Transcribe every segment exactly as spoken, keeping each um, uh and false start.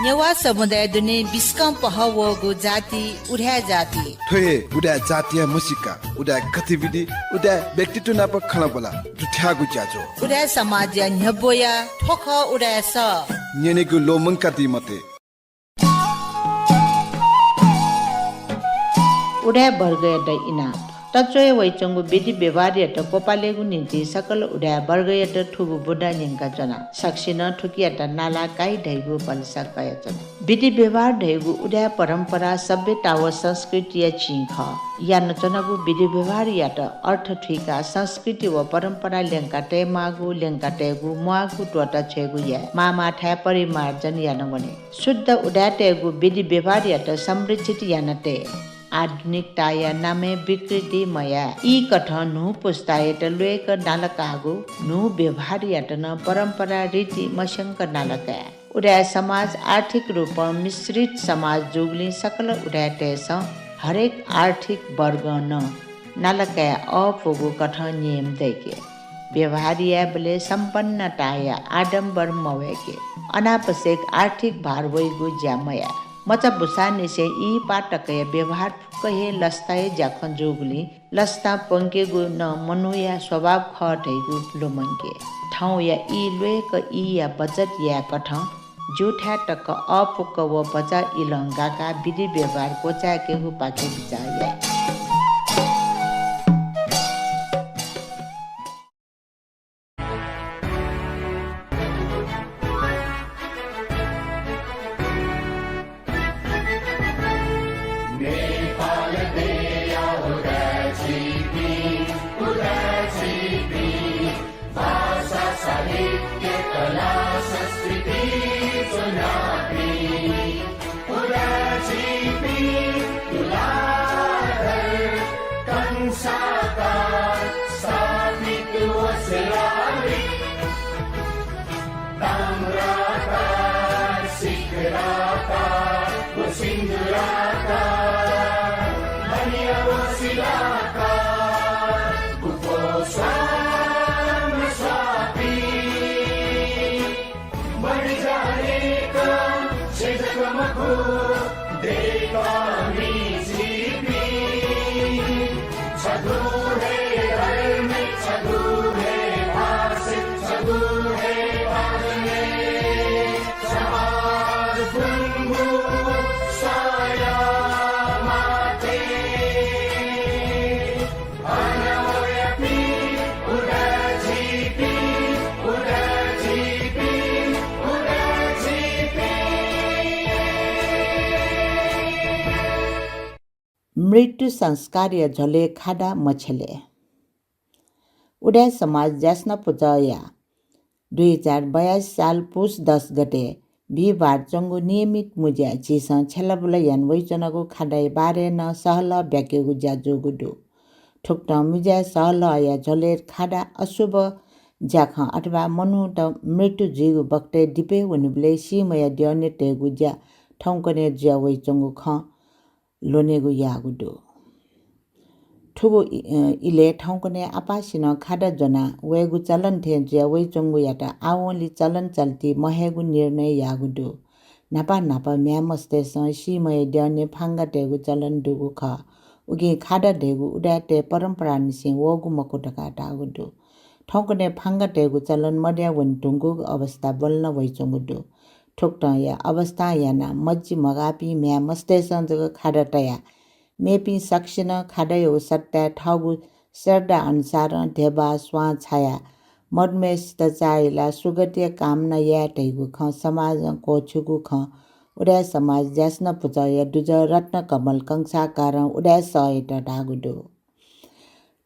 नेवाः समुदाय दुने बिस्कं पहः वःगु जाति उदाय् जाति। थ्व हे उदाय् जातिया म्हसीका, उदाय् गतिविधि, उदाय् व्यक्तित्व नाप खँल्हाबल्हा दुथ्याःगु ज्याझ्वः। उदाय् समाजया न्ह्यब्वया थ्व खः उदाय् सः। न्यनेगु ल्वःमंकादी मते। उदाय् वर्गयात इनाप। तच्वया वइच्वंगु विधि व्यवहारयात क्वपालेगु निंतिं सकल उदाय् वर्गयात थुगु बुँदा न्यंकाच्वना। सकसिनं थुकियात नाला काइ धइगु भलसा कयाच्वना। विधि व्यवहार धइगु उदाय् परम्परा सभ्यता व संस्कृतिया चिं खः। यानाच्वनागु विधि व्यवहारयात अर्थ थुइकाः संस्कृति व परम्परा ल्यंका तयेमाःगु, ल्यंका तयेगु, म्वाःगु त्वःता छ्वयेगु याये। माःमाःथाय् परिमार्जन याना वने। शुद्ध उदाय्‌तय्‌गु विधि व्यवहारयात संरक्षित याना तये। आधुनिकताया नामय् विकृति मयाये। ई कथं न्हू पुस्तायात ल्वय्‌क नालाकाःगु न्हू व्यवहारयात नं परम्परा रीति मस्यंक नालाकाये। उदाय् समाज आर्थिक रूपं मिश्रित समाज जूगुलिं सकल उदाय्‌तय्‌सं हरेक आर्थिक वर्गं नं नालाकाये अःपुगु कथं नियम दय्‌के। व्यवहार यायेबलय् सम्पन्नताया आडम्बर मवय्‌के। अनावश्यक आर्थिक भार वइगु ज्या मयाये। मचा बुसांनिसें इहिपाः तकया व्यवहार फुक्क हे लसताया ज्याखँ जूगुलिं लसता प्वंकेगु नं मनूया स्वभाव खः धइगु ल्वःमंके। थौंया ई ल्वय्‌क ईया बचत याये कथं ज्यूथाय् तक अःपुक व भचा इलं गाकाः विधि व्यवहार क्वचाय्‌केगुपाखे बिचाः याये। नेपाल देया उदाय् झीपिं, उदाय् झीपिं, भाषा, साहित्य, कला, संस्कृति च्वनापिं, उदाय् झीपिं तुलाधर कंसाकार स्थापित व शिलालिपि। ताम्राकार, शिखराकार व सिन्दूराकार, बनिया व शिलाकार, गुफो स्वां स्वापी। बढी जानेका छेँ जक मखु, देय्‌कामि झीपिं। छगू हे धर्म, छगू हे भाषा, छगू हे भाषा, समाज गुंगू साया माते। मृत्यु संस्कारया झ्वलय् खादा मछ्यले। उदाय् समाज ज्यासना पुचःया दुई हजार बयासी साल पुस दस गते बिहिबार च्वंगु नियमित मुँज्याय् झीसं छ्यलाबुला याना वइच्वनागु खादाया बारे नं सहलह ब्याकेगु ज्या जूगु दु। थुकथं मुँज्याय् सहलहया झ्वलय् खादा अशुभ ज्याखँ अथवा मनूत मृत्यु जुइगु बखतय् दिपय् वनीबलय् सीम्हया द्यःने तयेगु ज्या थौंकन्हय् जुया वइच्वंगु खँ ल्वनेगु याःगु दु। थुगु इ-, अ, इलय् थौंकन्हय् आपासिनं खादा ज्वना वयेगु चलन थें जुया वइच्वंगुयात आवंलि चलन चल्ति महयेगु निर्णय याःगु दु। न्हापा न्हापा म्ह्याय् मस्तय्‌सं सीम्हया द्यःने फांगा तयेगु चलन दुगु खः। उकिं खादा धइगु उदाय्‌तय् परम्परानिसें वःगु मखु धकाः धाःगु दु। थौंकन्हय् फांगा तयेगु चलन मदया वने धुंकूगु अवस्था ब्वलना वइच्वंगु दु। थुकथंया अवस्थां यानाः मज्जि मगाःपिं म्ह्याय् मस्तय्‌सं जक खादा तयाः मेपिं सकसिनं खादायागु सट्टाय् थःगु श्रद्धा अनुसारं ध्यबा, स्वां छायाः मदुम्हय्‌सित चाःहिलाः सुगतिया कामना याये धइगु खँ समाजं क्वःछिउगु खँ उदाय् समाज ज्यासना पुचःया दुजः रत्नकमल कंसाकारं उदाय् सःयात धाःगु दु।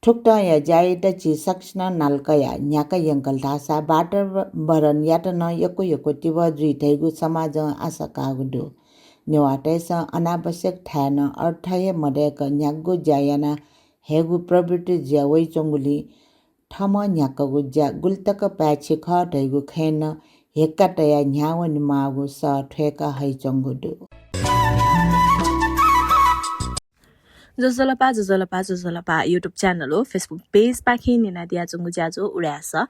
थुकथंया ज्यायात झी सकसिनं नाला कयाः न्ह्याका यंकल धाःसा वातावरणयात नं यक्व यक्व तिबः जुइ धइगु समाजं आशा काःगु दु। नेवाःतय्‌सं अनावश्यक थाय् नं अर्थ हे मदय्‌क न्ह्यागु ज्या याना हयेगु प्रवृत्ति जुया वइच्वंगुलिं थःम्हं न्ह्याकागु ज्या गुलितक पाय्‌छि खः धइगु खँय् नं हेक्का तयाः न्ह्यावनेमाःगु सः थ्वय्‌का हइच्वंगु दु। ज्वजलपा, ज्वजलपा, ज्वजलपा YouTube channel व Facebook page पाखें न्यनादियाच्वंगु ज्याझ्वः उदाय् सः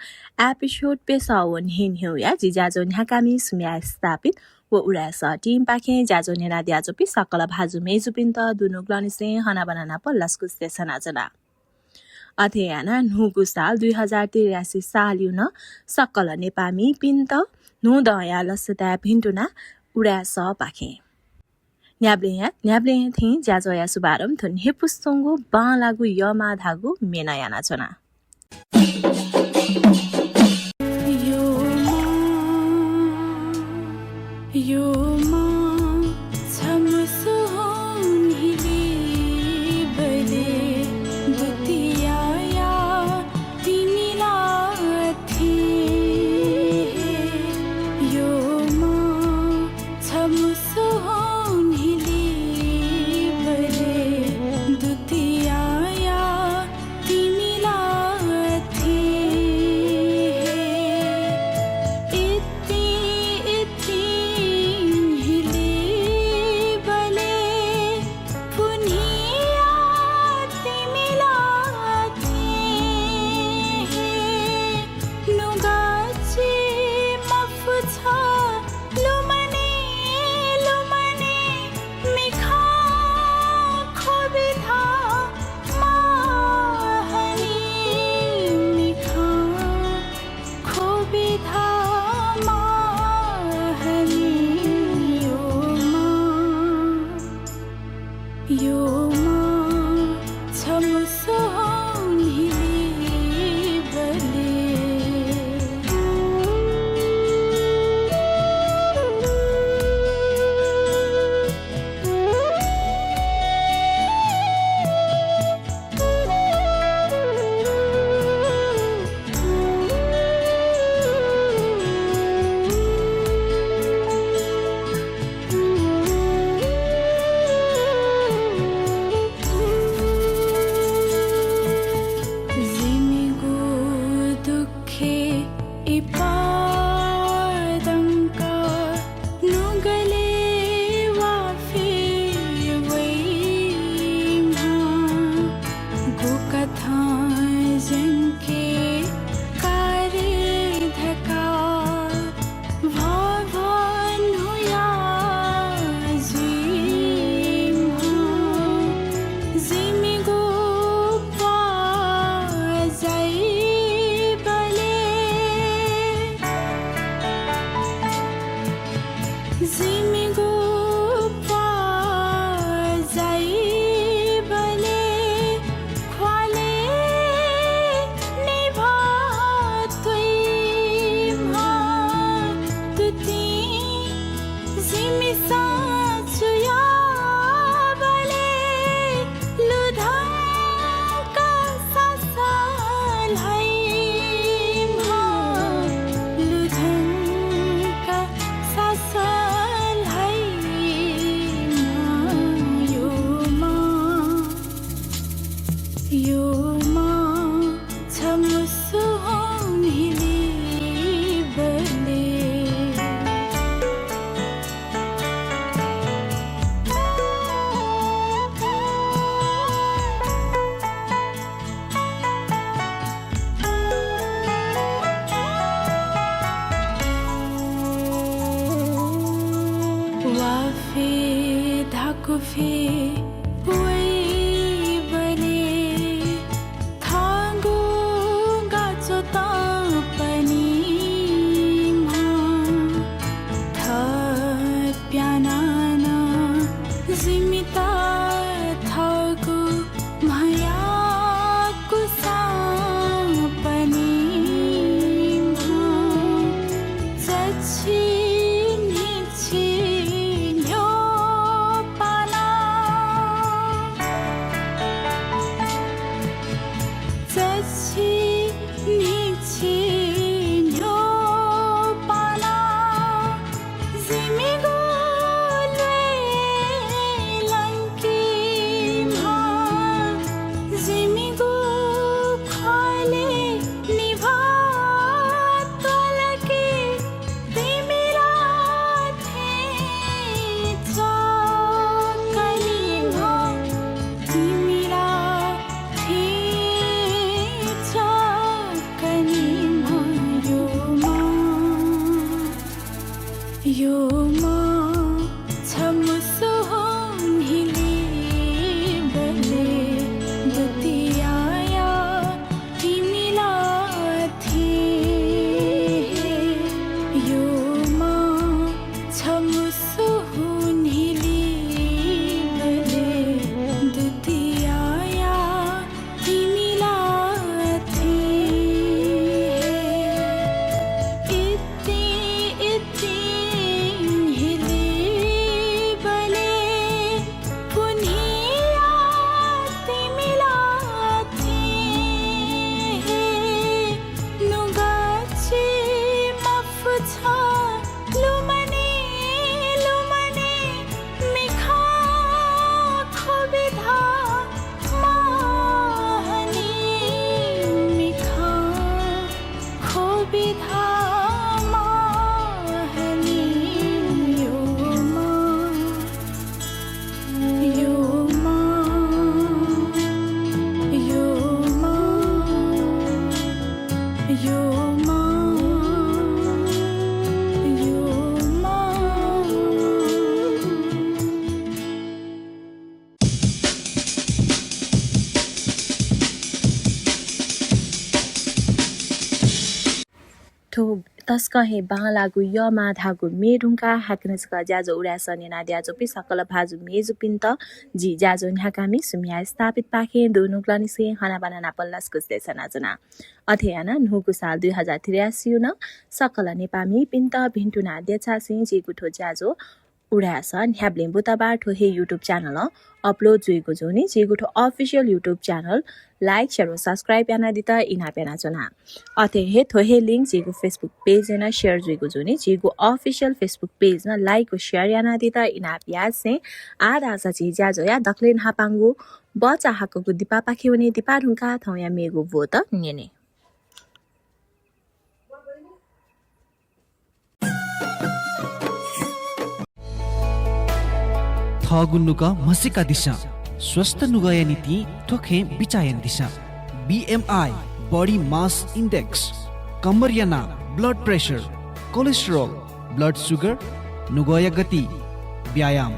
episode प्यसः व न्हय्‌न्हय्‌या जि ज्याझ्वः न्ह्याकामि सुम्या स्थापित व उदाय् सः team पाखें ज्याझ्वः न्यनादियाच्वंपिं सकल भाजु मय्जुपिन्त दुनुगलंनिसें हनाबना नाप लसकुस देछानाच्वना। अथे यानाः न्हूगु साल दुई हजार त्रियासी सालयु नं सकल नेपाःमिपिन्त न्हूदँया लसताय् भिन्तुना उदाय् सः पाखें। न्ह्याबलें या, न्ह्याबलें या थें ज्याझ्वःया शुभारम्भ थ्व न्ह्यइपुसे च्वंगु बांलाःगु यःमां धाःगु म्ये नं यानाच्वना। तसकं हे बांलाःगु यःमाः धाःगु म्ये धुंकाः हाकनं छकः ज्याझ्वः उदाय् सः न्यनादियाच्वंपिं सकल भाजु मय्जुपिन्त जि ज्याझ्वः न्ह्याकामि सुम्या स्थापितपाखें दुनुगलंनिसें हनाबना नापं लसकुस देछानाच्वना। अथे यानाः न्हूगु साल दुई हजार त्रियासी नं सकल नेपाःमिपिन्त भिन्तुना देछासें जिगु थ्व ज्याझ्वः उदाय् सः न्ह्याबलें बुधबार थ्व हे YouTube channel-ं upload जुइगु जूनि। जिगु थ्व official YouTube channel like, share व subscribe यानादीत इनाप यानाच्वना। अथे हे थ्व हे link जिगु Facebook page-य् नं share जुइगु जूनि। जिगु official Facebook page नं like व share यानादीत इनाप यासें आः धाःसा झी ज्याझ्वःया दकलय् न्हापांगु बचा हाकःगु दिपापाखे वने। दिपा धुंकाः थौंया मेगु ब्वत न्यने। थःगु नुगः म्हसीकादिसँ। स्वस्थ नुगःया निंतिं थ्व खँय् बिचाः यानादिसँ। BMI, body mass index, कम्मरया नाप, blood pressure, cholesterol, blood sugar, नुगःया गति, व्यायाम।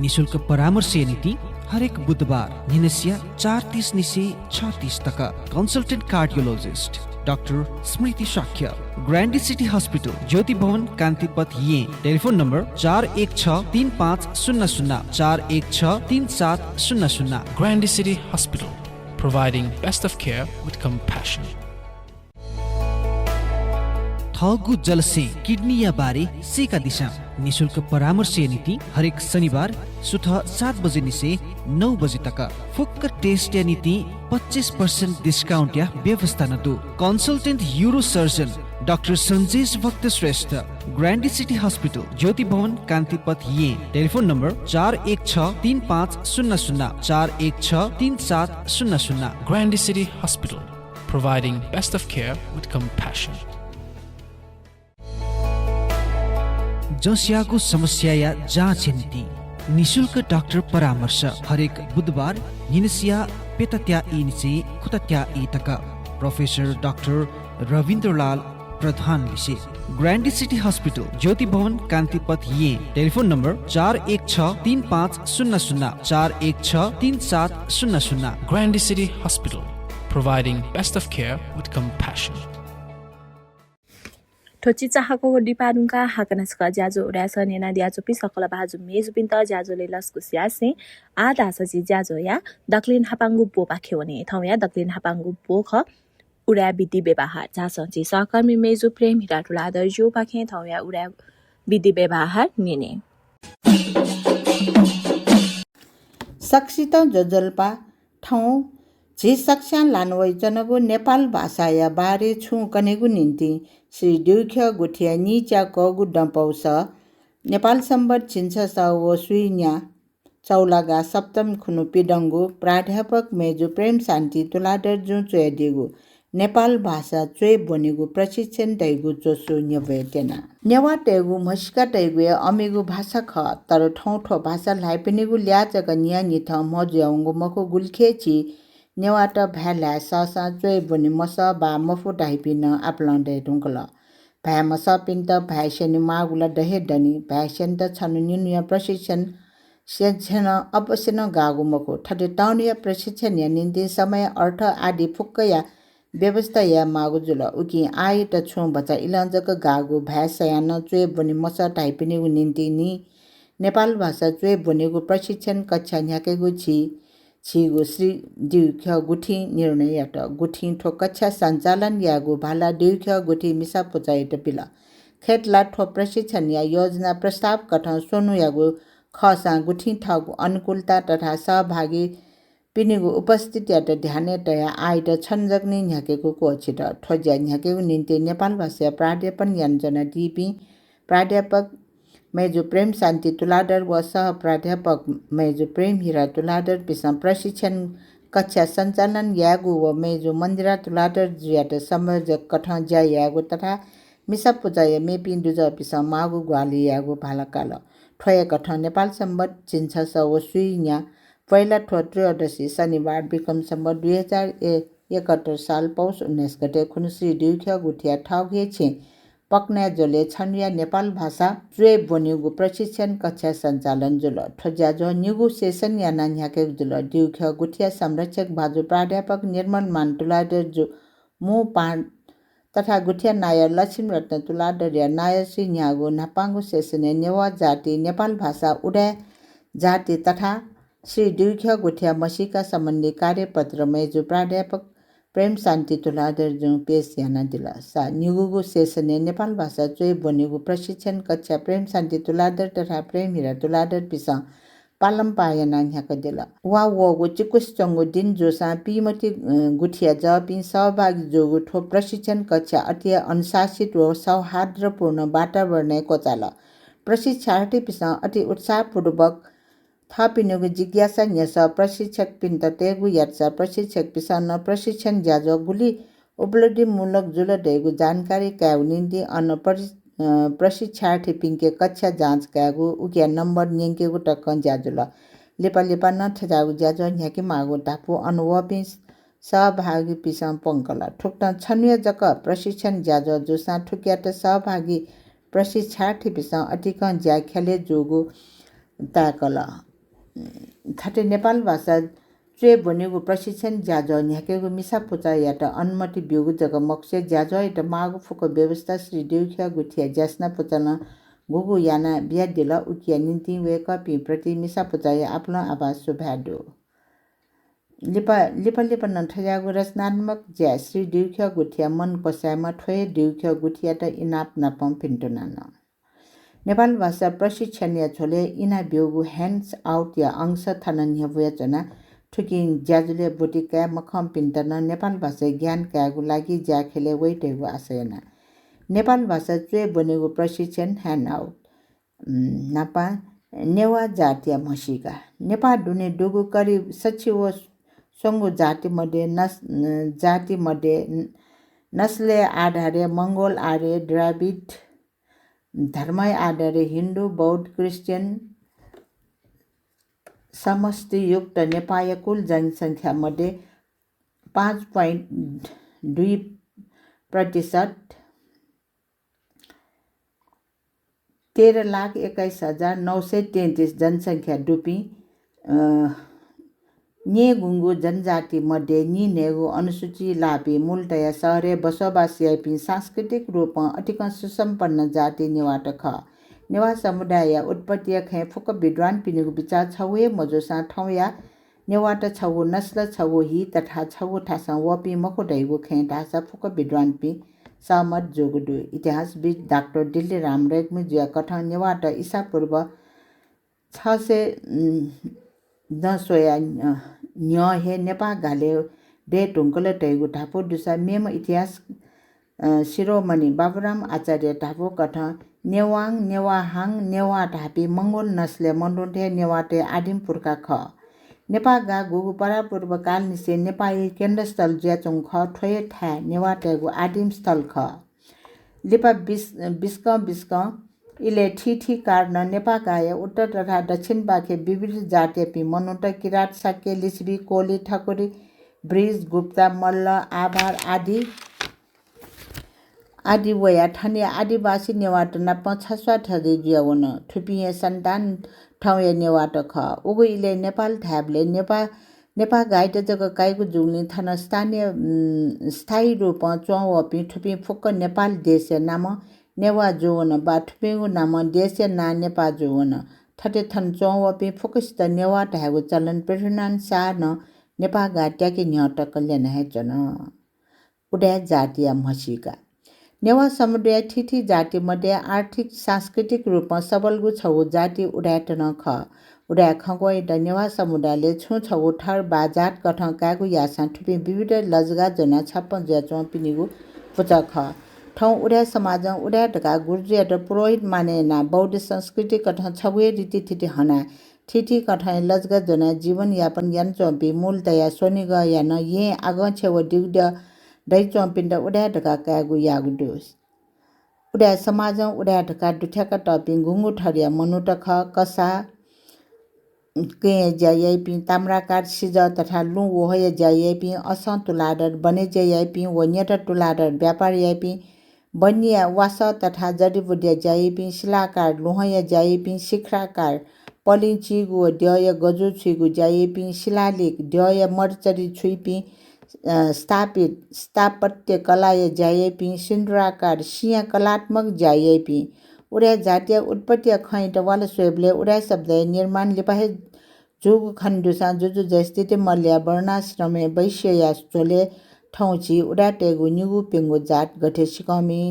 निशुल्क परामर्शया निंतिं हरेक बुधबार न्हिनसिया चार तीस निसें छ तीस तक। Consultant cardiologist डाक्टर स्मृति शाक्य, ग्रान्डी सिटी हस्पिटल, ज्योति भवन, कान्तिपथ, येँ। टेलिफोन नम्बर चार एक छ तीन पाँच शून्य शून्य, चार एक छ तीन सात शून्य शून्य। Grande City Hospital, providing best of care with compassion. थःगु जलस्यें किडनीया बारे सीकादिसँ। निशुल्क परामर्शया निंतिं हरेक शनिबार सुथ सात बजे निसें नौ बजे तक। फुक्क test-या निंतिं पच्चिस percent discount-या व्यवस्था नं दु। Consultant urosurgeon डाक्टर सन्जेश भक्त श्रेष्ठ, ग्रान्डी सिटी हस्पिटल, ज्योति भवन, कान्तिपथ, येँ। टेलिफोन नम्बर चार एक छ तीन पाँच शून्य शून्य, चार एक छ तीन सात शून्य शून्य। Grande City Hospital, providing best of care with compassion. जसयागु समस्याया जाँचया निंतिं निशुल्क डाक्टर परामर्श हरेक बुधबार न्हिनसिया प्यतात्या ई निसें खुतात्या ई तक। प्रोफेसर डाक्टर रविन्द्रलाल प्रधान लिसे। ग्रान्डी सिटी हस्पिटल, ज्योति भवन, कान्तिपथ, येँ। टेलिफोन नम्बर चार एक छ तीन पाँच शून्य शून्य, चार एक छ तीन सात शून्य शून्य। Grande City Hospital, providing best of care with compassion. थ्व चिचाहाकःगु दिपा धुंकाः हाकनं छकः ज्याझ्वः उदाय् सः न्यनादियाच्वंपिं सकल भाजु मय्जुपिन्त ज्याझ्वलय् लसकुस यासें आः धाःसा झी ज्याझ्वःया दकलय् न्हापांगु ब्वपाखे वने। थौंया दकलय् न्हापांगु ब्व खः उदाय् विधि व्यवहार। झासँ झी सहकर्मी मय्जु प्रेम हिरा तुलाधरजुपाखें थौंया उदाय् विधि व्यवहार न्यने। सकसितं ज्वजलपा। थौं झी सकस्यां ल्हाना वइच्वनागु नेपाल भाषाया बारे छुं कनेगु निंतिं श्री द्यःख्यः गुथिया नीच्याकःगु दँ पौसः, नेपाल संवत् झिंछसः व स्वीन्या चौलागा सप्तमी खुन्हु पिदंगु प्राध्यापक मय्जु प्रेमशान्ति तुलाधरजुं च्वयादीगु नेपाल भाषा च्वय् ब्वनेगु प्रशिक्षण धइगु च्वसु न्ह्यब्वये त्यना। नेवाःतय्गु म्हसीका तइगु हे अमिगु भाषा खः, तर थौं थ्व भाषा ल्हाइपिनिगु ल्याः जक न्हियान्हिथं म्ह जुयावंगु मखु। गुलिखे झी नेवाःत भाय् ल्हाये सःसां च्वय् ब्वने मसः वा मफु धाइपिं नं आपालं दयेधुंकल। भाय् मसःपिन्त भाय् स्यने माःगु ला द हे दनि। भाय् स्यनेत छन्हु निन्हुया प्रशिक्षण स्यनेछ्यनं अवश्य नं गाःगु मखु। थथे तःन्हुया प्रशिक्षणया निंतिं समय, अर्थ आदि फुक्कया व्यवस्था याये माःगु जुल। उकिं आःयात छुं भचा इलं जक गाःगु। भाय् सयाः नं च्वय् ब्वने मसः धाइपिनिगु निंतिं नि नेपाल भाषा च्वय् ब्वनेगु प्रशिक्षण कक्षा न्ह्याकेगु झी, झीगु श्री द्यःख्यः गुथिं निर्णय यात। गुथिं थ्व कक्षा सञ्चालन यायेगु भाला द्यःख्यः गुथिं मिसा पुचःयात बिल। खय्त ला थ्व प्रशिक्षणया योजना प्रस्ताव कथं स्वन्हुयागु खःसां गुथिं थःगु अनुकूलता तथा सहभागी पिनिगु उपस्थितियात ध्यानय् तयाः आःयात छन्हु जक निं न्ह्याकेगु क्वःछित। थ्व ज्या न्ह्याकेगु निंतिं नेपाल भाषाया प्राध्यापन यानाच्वनादीपिं प्राध्यापक मय्जु प्रेमशान्ति तुलाधर व सह प्राध्यापक मय्जु प्रेम हिरा तुलाधरपिसं प्रशिक्षण कक्षा सञ्चालन यायेगु व मय्जु मन्दिरा तुलाधरजुयात संयोजक कथं ज्या यायेगु तथा मिसा पुचःया मेपिं दुजःपिसं माःगु ग्वाहालि यायेगु भाला काल। थ्व हे कथं नेपाल संवत् झिंछसः व स्वीन्या पहिला थ्व त्रयोदशी शनिबार विक्रम संवत् दुई हजार एकहत्तर साल पौष उन्नाइस गते खुन्हु श्री द्यःख्यः गुथिया थःगु हे छेँ पकनाय् ज्वलय् छन्हुया नेपाल भाषा च्वय् ब्वनेगु प्रशिक्षण कक्षा सञ्चालन जुल। थ्व ज्याझ्वः निगू session यानाः न्ह्याकेगु जुल। द्यःख्यः गुथिया संरक्षक भाजु प्राध्यापक निर्मलमान तुलाधरजु मू पाठ तथा गुथिया नायः लक्ष्मीरत्न तुलाधरया नायःसि न्ह्याःगु न्हापांगु सेसनय् नेवाः जाति, नेपाल भाषा, उदाय् जाति तथा श्री देउख्यः गुथिया म्हसीका सम्बन्धी कार्यपत्र मय्जु प्राध्यापक प्रेमशान्ति तुलाधरजुं पेश यानादिल। सा न्ह्यागूगु सेसनय् नेपाल भाषा च्वय् ब्वनेगु प्रशिक्षण कक्षा प्रेमशान्ति तुलाधर तथा प्रेमहिरा तुलाधरपिसं पालंपाः यानाः न्ह्याकादिल। वा वःगु चिकुस च्वंगु दिं जूसां पीमति, अ, गुथिया जःपिं सहभागी जूगु थ्व प्रशिक्षण कक्षा अति अनुशासित व सौहार्दपूर्ण वातावरणय् क्वचाल। प्रशिक्षार्थीपिसं अति उत्साहपूर्वक थःपिनिगु जिज्ञासा न्ह्यसः प्रशिक्षकपिन्त तयेगु यातसा प्रशिक्षकपिसं नं प्रशिक्षण ज्याझ्वः गुलि उपलब्धिमूलक जुल धइगु जानकारी कायेगु निंतिं अन प्रशि-, अ, प्रशिक्षार्थीपिन्के कक्षा जाँच कायेगु, उकिया नम्बर न्यंकेगु तकं ज्या जुल। लिपा लिपा नं थज्याःगु ज्याझ्वः न्ह्याकेमाःगु धापू अन वःपिं सहभागीपिसं प्वंकल। थुकथं छन्हुया जक प्रशिक्षण ज्याझ्वः जूसां थुकियात सहभागी प्रशिक्षार्थीपिसं अतिकं ज्या ख्यलय् जूगु ताय्कल। थथे नेपाल भाषा च्वय् ब्वनेगु प्रशिक्षण ज्याझ्वः न्ह्याकेगु मिसा पुचःयात अनुमति ब्यूगु जक मखुसे ज्याझ्वःयात माःगु फुक्क व्यवस्था श्री देउख्यः गुथिया ज्यासना पुचलं गुगु याना बियादिल, उकिया निंतिं वय्कःपिं प्रति मिसा पुचःया आपालं आभार सुभाय् दु। लिपा, लिपा लिपा नं थज्याःगु रचनात्मक ज्या श्री देउख्यः गुथिया मन क्वसायेमा थ्व हे देउख्यः गुथियात इनाप नापं भिन्तुना नं। नेपाल भाषा प्रशिक्षणया झ्वलय् इना ब्यूगु hands out या अंश थन न्ह्यब्वयाच्वना। थुकिं ज्याझ्वलय् ब्वति काये मखंपिन्त नं नेपाल भाषाय् ज्ञान कायेगु लागि ज्या ख्यलय् वइ धइगु आशा याना। नेपाल भाषा च्वय् ब्वनेगु प्रशिक्षण handout। उम्, नापं नेवाः जातिया म्हसीका। नेपाः दुने दुगु करिब सछि व स्वंगू जाति मध्ये नस-, जाति मध्ये न-, नस्लया आधारय् मंगोल, आर्य, द्राविड, धर्मया आधारय् हिन्दू, बौद्ध, क्रिश्चियन समष्टियुक्त नेपाःया कुल जनसंख्या मध्ये पाँच point दुई प्रतिशत, तेह्र लाख एक्काइस हजार नौ सय तेत्तिस जनसंख्या दुपिं, अ, न्येगुंगु जनजाति मध्ये नीन्हय्गू अनुसूची लाःपिं मूलतया शहरय् बसोबास याइपिं सांस्कृतिक रूपं अतिकं सुसम्पन्न जाति नेवाःत खः। नेवाः समुदायया उत्पत्तिया खँय् फुक्क विद्वानपिनिगु बिचाः छगू हे मजूसां थौंया नेवाःत छगू नस्ल, छगू हि तथा छगू थासं वःपिं मखु धइगु खँय् धाःसा फुक्क विद्वानपिं सहमत जूगु दु। इतिहासविद् डाक्टर दिल्लीराम रेग्मीजुया कथं नेवाःत ईसापूर्व छ सय, उम्, नं स्वयाः, अ, न्ह्यः हे नेपाः गालय् दये धुंकल धइगु धापू दुसा मेम्ह इतिहास अ, शिरोमणि बाबुराम आचार्य धापू कथं नेवाङ, नेवाहाङ, नेवाः धाःपिं मंगोल नस्लय् मनूत हे नेवाःतय् आदिम पुर्खा खः। नेपाः गाः गुगु परापूर्व कालनिसें नेपाःया केन्द्रस्थल जुयाच्वंगु खः। थ्व हे थाय् नेवाःतय्गु आदिम स्थल खः। लिपा बिस-, बिस्कं बिस्कं इलय् थीथी कारणं नेपाः गाःया उत्तर तथा दक्षिणपाखे विविध जातयापिं मनूत किरात, शाक्य, लिच्छवि, कोली, ठकुरी, बृज, गुप्ता, मल्ल, आभार आदि आदि वयाः थनया आदिवासी नेवाःत नाप छस्वाः थज्याः जुयावन। थुपिंया सन्तान थौंया नेवाःत खः। उगु इलय् नेपाल धायेबलय् नेपाः, नेपाः गाःयात जक काइगु जूगुलिं थन स्थानीय, उम्, स्थायी रूपं च्वंवःपिं थुपिं फुक्क नेपाल देशया नामं नेवाः जूवन वा थुपिंगु नामं देशया नां नेपाः जूवन। थथे थन च्वंवःपिं फुक्कसित नेवाः धायेगु चलन पृथ्वीनारायण शाहं नेपाः गाः त्याके न्ह्यः तक ल्यना हे च्वन। उदाय् जातिया म्हसीका। नेवाः समुदाय थीथी जाति मध्ये आर्थिक, सांस्कृतिक रूपं सबलगु छगू जाति उदाय्‌त नं खः। उदाय् खँग्वःयात नेवाः समुदायलय् छुं छगू थर वा जात कथं कायेगु याःसां थुपिं विविध लजगाः ज्वनाः छप्पँ जुयाच्वंपिनिगु पुचः खः। थौं उदाय् समाजं उदाय् धकाः गुरुजुयात पुरोहित मानय् यानाः बौद्ध संस्कृति कथं छगू हे रीतिथिति हनाः थीथी कथंया लजगाः ज्वनाः जीवनयापन यानाच्वंपिं मूलतया स्वनिगःया नं येँ आगंछेँ व दिगुद्यः दइच्वंपिन्त उदाय् धकाः कायेगु याःगु दु। उदाय् समाजं उदाय् धकाः दुथ्याका तःपिं गुंगू थरया मनूत खः। कसाः, कँय् ज्या याइपिं, ताम्राकार, सिजः तथा लुँ वहःया ज्या याइपिं, असं तुलाधर, बने ज्या याइपिं व न्यत तुलाधर, व्यापार याइपिं, बनिया, वासः तथा जडिबुडिया ज्या याइपिं, शिलाकार, लुहंया ज्या याइपिं, शिखराकार, पलिं चीगु व द्यःया गजू छुइगु ज्या याइपिं, शिलालेख, द्यःया मरचरी छुइपिं, अ, स्थापित स्थापत्य कलाया ज्या याइपिं, सिन्दुराकार सिंया कलात्मक ज्या याइपिं उदाय् जातिया उत्पत्तिया खँयात वाला स्वयेबलय् उदाय् शब्दया निर्माण लिपा हे जूगु खने दुसां जुजु जयस्थिति मल्लया वर्णाश्रमय् वैश्यया झ्वलय् थौं झी उदाय्‌तय्‌गु निगू प्यंगू जात गथे सिकःमि,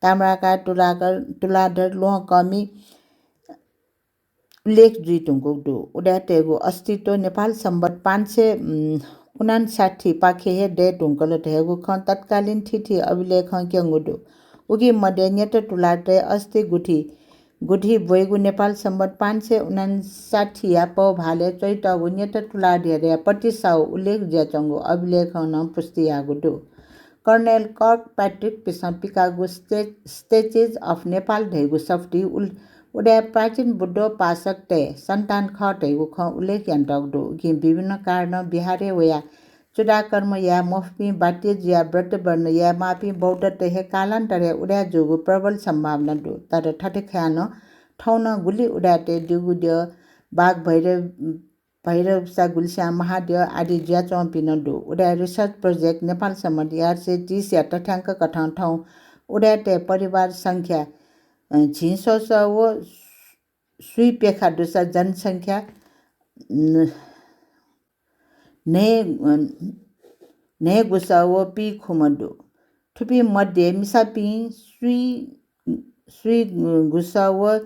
ताम्राकार, तुलाकर, तुलाधर, ल्वहंकःमि उल्लेख जुइ धुंकूगु दु। उदाय्‌तय्‌गु अस्तित्व नेपाल संवत् पाँच सय, उम्, उनन्साठी पाखे हे दये धुंकल धयागु खँ तत्कालीन थीथी अभिलेखं क्यंगु दु। उकी मध्ये न्यत तुलाधरय् अस्थि गुथि, गुथि ब्वयेगु नेपाल संवत् पाँच सय उनन्साठीया पौभालय् च्वइतःगु न्यत तुलाधरया पतिसाउ उल्लेख जुयाच्वंगु अभिलेखं नं पुष्टि याःगु दु। कर्नेल कर्कप्याट्रिकपिसं पिकाःगु स्टे-, Statues of Nepal धइगु सफुती उल-, उदाय् प्राचीन बुद्धोपासकतय् सन्तान खः धइगु खँ उल्लेख यानातःगु दु। उकिं विभिन्न कारणं बिहारय् वयाः चूडाकर्म याये मफुपिं, बाध्य जुयाः व्रतवर्ण यायेमाःपिं बौद्धत हे कालान्तरय् उदाय् जूगु प्रबल सम्भावना दु। तर थथे खयाः नं थौं नं गुलि उदाय्‌तय् दिगु द्यः बाघ भैरव भैरवसा गुलिस्यां महाद्यः आदि जुयाच्वंपिं नं दु। उदाय् Research Project नेपाल संवत् एघार सय तीसया तथ्याङ्क कथं थौं उदाय्‌तय् परिवार संख्या, अ, झिंस्वसः व सुइप्यखा दुसा जनसंख्या, न-, न्हय्, अ, न्हय्‌गुसः व पीखुम्ह दु। थुपिं मध्ये मिसापिं सुइ, सुइगुसः व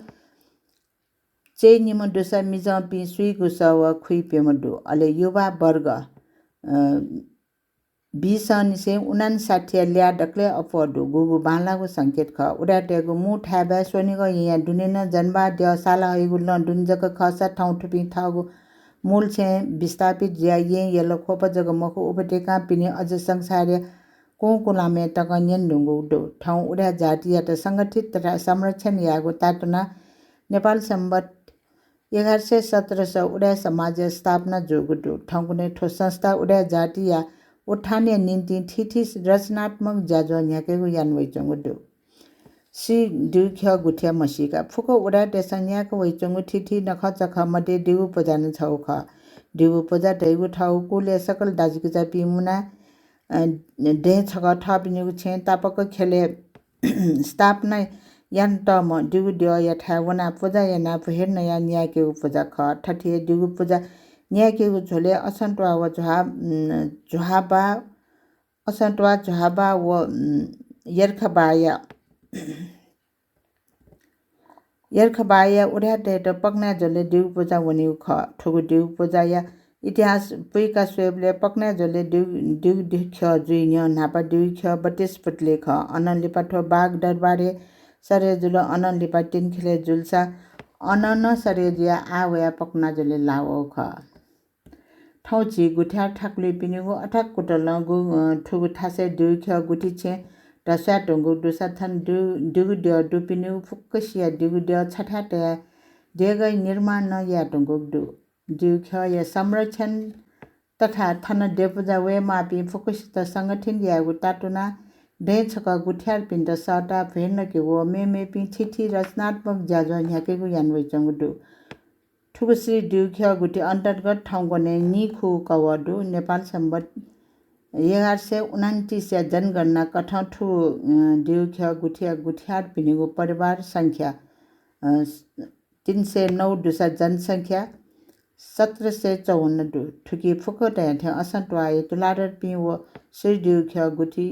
चय्‌निम्ह दुसा मिजंपिं सुइगुसः व खुइप्यम्ह दु। अले युवा वर्ग, अ, बीसंनिसें उनन्साठीया ल्याः दकलय् अप्वः दु। गुगु बांलाःगु संकेत खः। उदाय्‌तय्‌गु मू थाय्‌बाय् स्वनिगः येँया दुने नं जनवाः द्यः साला हइगु लँ दुने जक खःसा थौं थुपिं थःगु मूल छेँय् विस्थापित जुयाः येँ यल ख्वप जक मखु, उपत्यकां पिने अझ संसारया कुंकुलामय् तकं न्यने धुंकूगु दु। थौं उदाय् जातियात संगठित तथा संरक्षण यायेगु तातुनाः नेपाल संवत् एघार सय सत्रस उदाय् समाजया स्थापना जूगु दु। थौंकन्हय् थ्व संस्था उदाय् जातिया उत्थानया निंतिं थीथी रचनात्मक ज्याझ्वः न्ह्याकेगु याना वइच्वंगु दु। श्री दिगुख्यः गुथिया म्हसीका। फुक्क उदाय्‌तय्‌सं न्यायेक वइच्वंगु थीथी नखःचखः मध्ये दिगु पुजा नं छगू खः। दिगु पुजा धइगु थःगु कुलया सकल दाजुकिजापिं मुनाः, अ, दँय् छकः थःपिनिगु छेँय् तापाक ख्यलय् स्थापना यानातःम्ह दिगु द्यःयाथाय् वनाः पुजा यानाः भ्वय् नयाः न्यायेकेगु पुजा खः। थथे हे दिगु पुजा न्यायेकेगु झ्वलय् असंत्वाः व झ्वाः, उम्, झ्वाःबाः, असंत्वाः, झ्वाःबाः व, उम्, यर्खबाःया, यर्खबाःया उदाय्‌तय्‌त पकनाय् झ्वलय् दिगु पुजा वनीगु खः। थुगु दिगु पुजाया इतिहास पुइका स्वयेबलय् पकनाय् झ्वलय् दिगु, दिगुख्यः जुइ न्ह्यः न्हापा दिगुख्यः बत्तीस पुतली खः। अनं लिपा थ्व बाघ दरबारय् सरे जुल। अनं लिपा तिनख्यलय् जुलसा अनं नं सरे जुयाः आः वयाः पकनाय् झ्वलय् लाः वःगु खः। थौं झी गुथियार थाकुलिपिनिगु अथाकुतलं गु, अ, थुगु थासय् दिगुख्यः गुथि छेँ धस्वाये धुंकूगु दुसा थन दु-, दिगु द्यः दुपिनिगु फुक्कसिया दिगु द्यः छथाय् तयाः देगःया निर्माण नं याये धुंकूगु दु। दिगुख्यःया संरक्षण तथा थन द्यःपुजा वयेमाःपिं फुक्कसित संगठित यायेगु तातुनाः दँय् छकः गुथियारपिन्त सःताः भ्वय् नकेगु व मेमेपिं थीथी रचनात्मक ज्याझ्वः न्ह्याकेगु याना वइच्वंगु दु। थुगु श्री दिगुख्यः गुथि अन्तर्गत थौंकन्हय् नीखू कवः दु। नेपाल संवत् एघार सय उनन्तिसया जनगणना कथं थुगु, अ, दिगुख्यः गुथिया गुथियारपिनिगु परिवार संख्या, अ, तीन सय नौ दुसा जनसंख्या सत्र सय चौवन्न दु। थुकी फुक्क धयाथें असंत्वाःया तुलाधरपिं व श्री दिगुख्यः गुथि,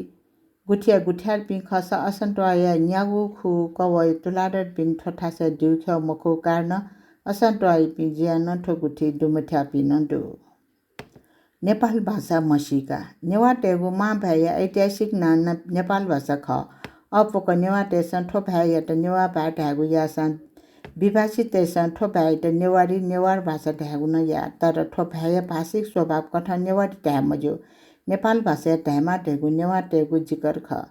गुथिया गुथियारपिं खःसा असंत्वाःया न्यागू खू कवःया तुलाधरपिं थ्व थासय् दिगुख्यः मखूगु कारणं असंत्वाःयापिं जुयाः नं थ्व गुथि दुमथ्याःपिं नं दु। नेपाल भाषा म्हसीका। नेवाःतय्‌गु मांभाय्‌या ऐतिहासिक नां न-, नेपाल भाषा खः। अःपुक नेवाःतय्‌सं थ्व भाय्‌यात नेवाः भाय् धायेगु याःसां विभाषीतय्‌सं थ्व भाय्‌यात नेवारी, नेवार भाषा धायेगु नं याः। तर थ्व भाय्‌या भाषिक स्वभाव कथं नेवारी धाये मज्यू। नेपाल भाषायात धायेमाः धइगु नेवाःतय्‌गु जिकर खः।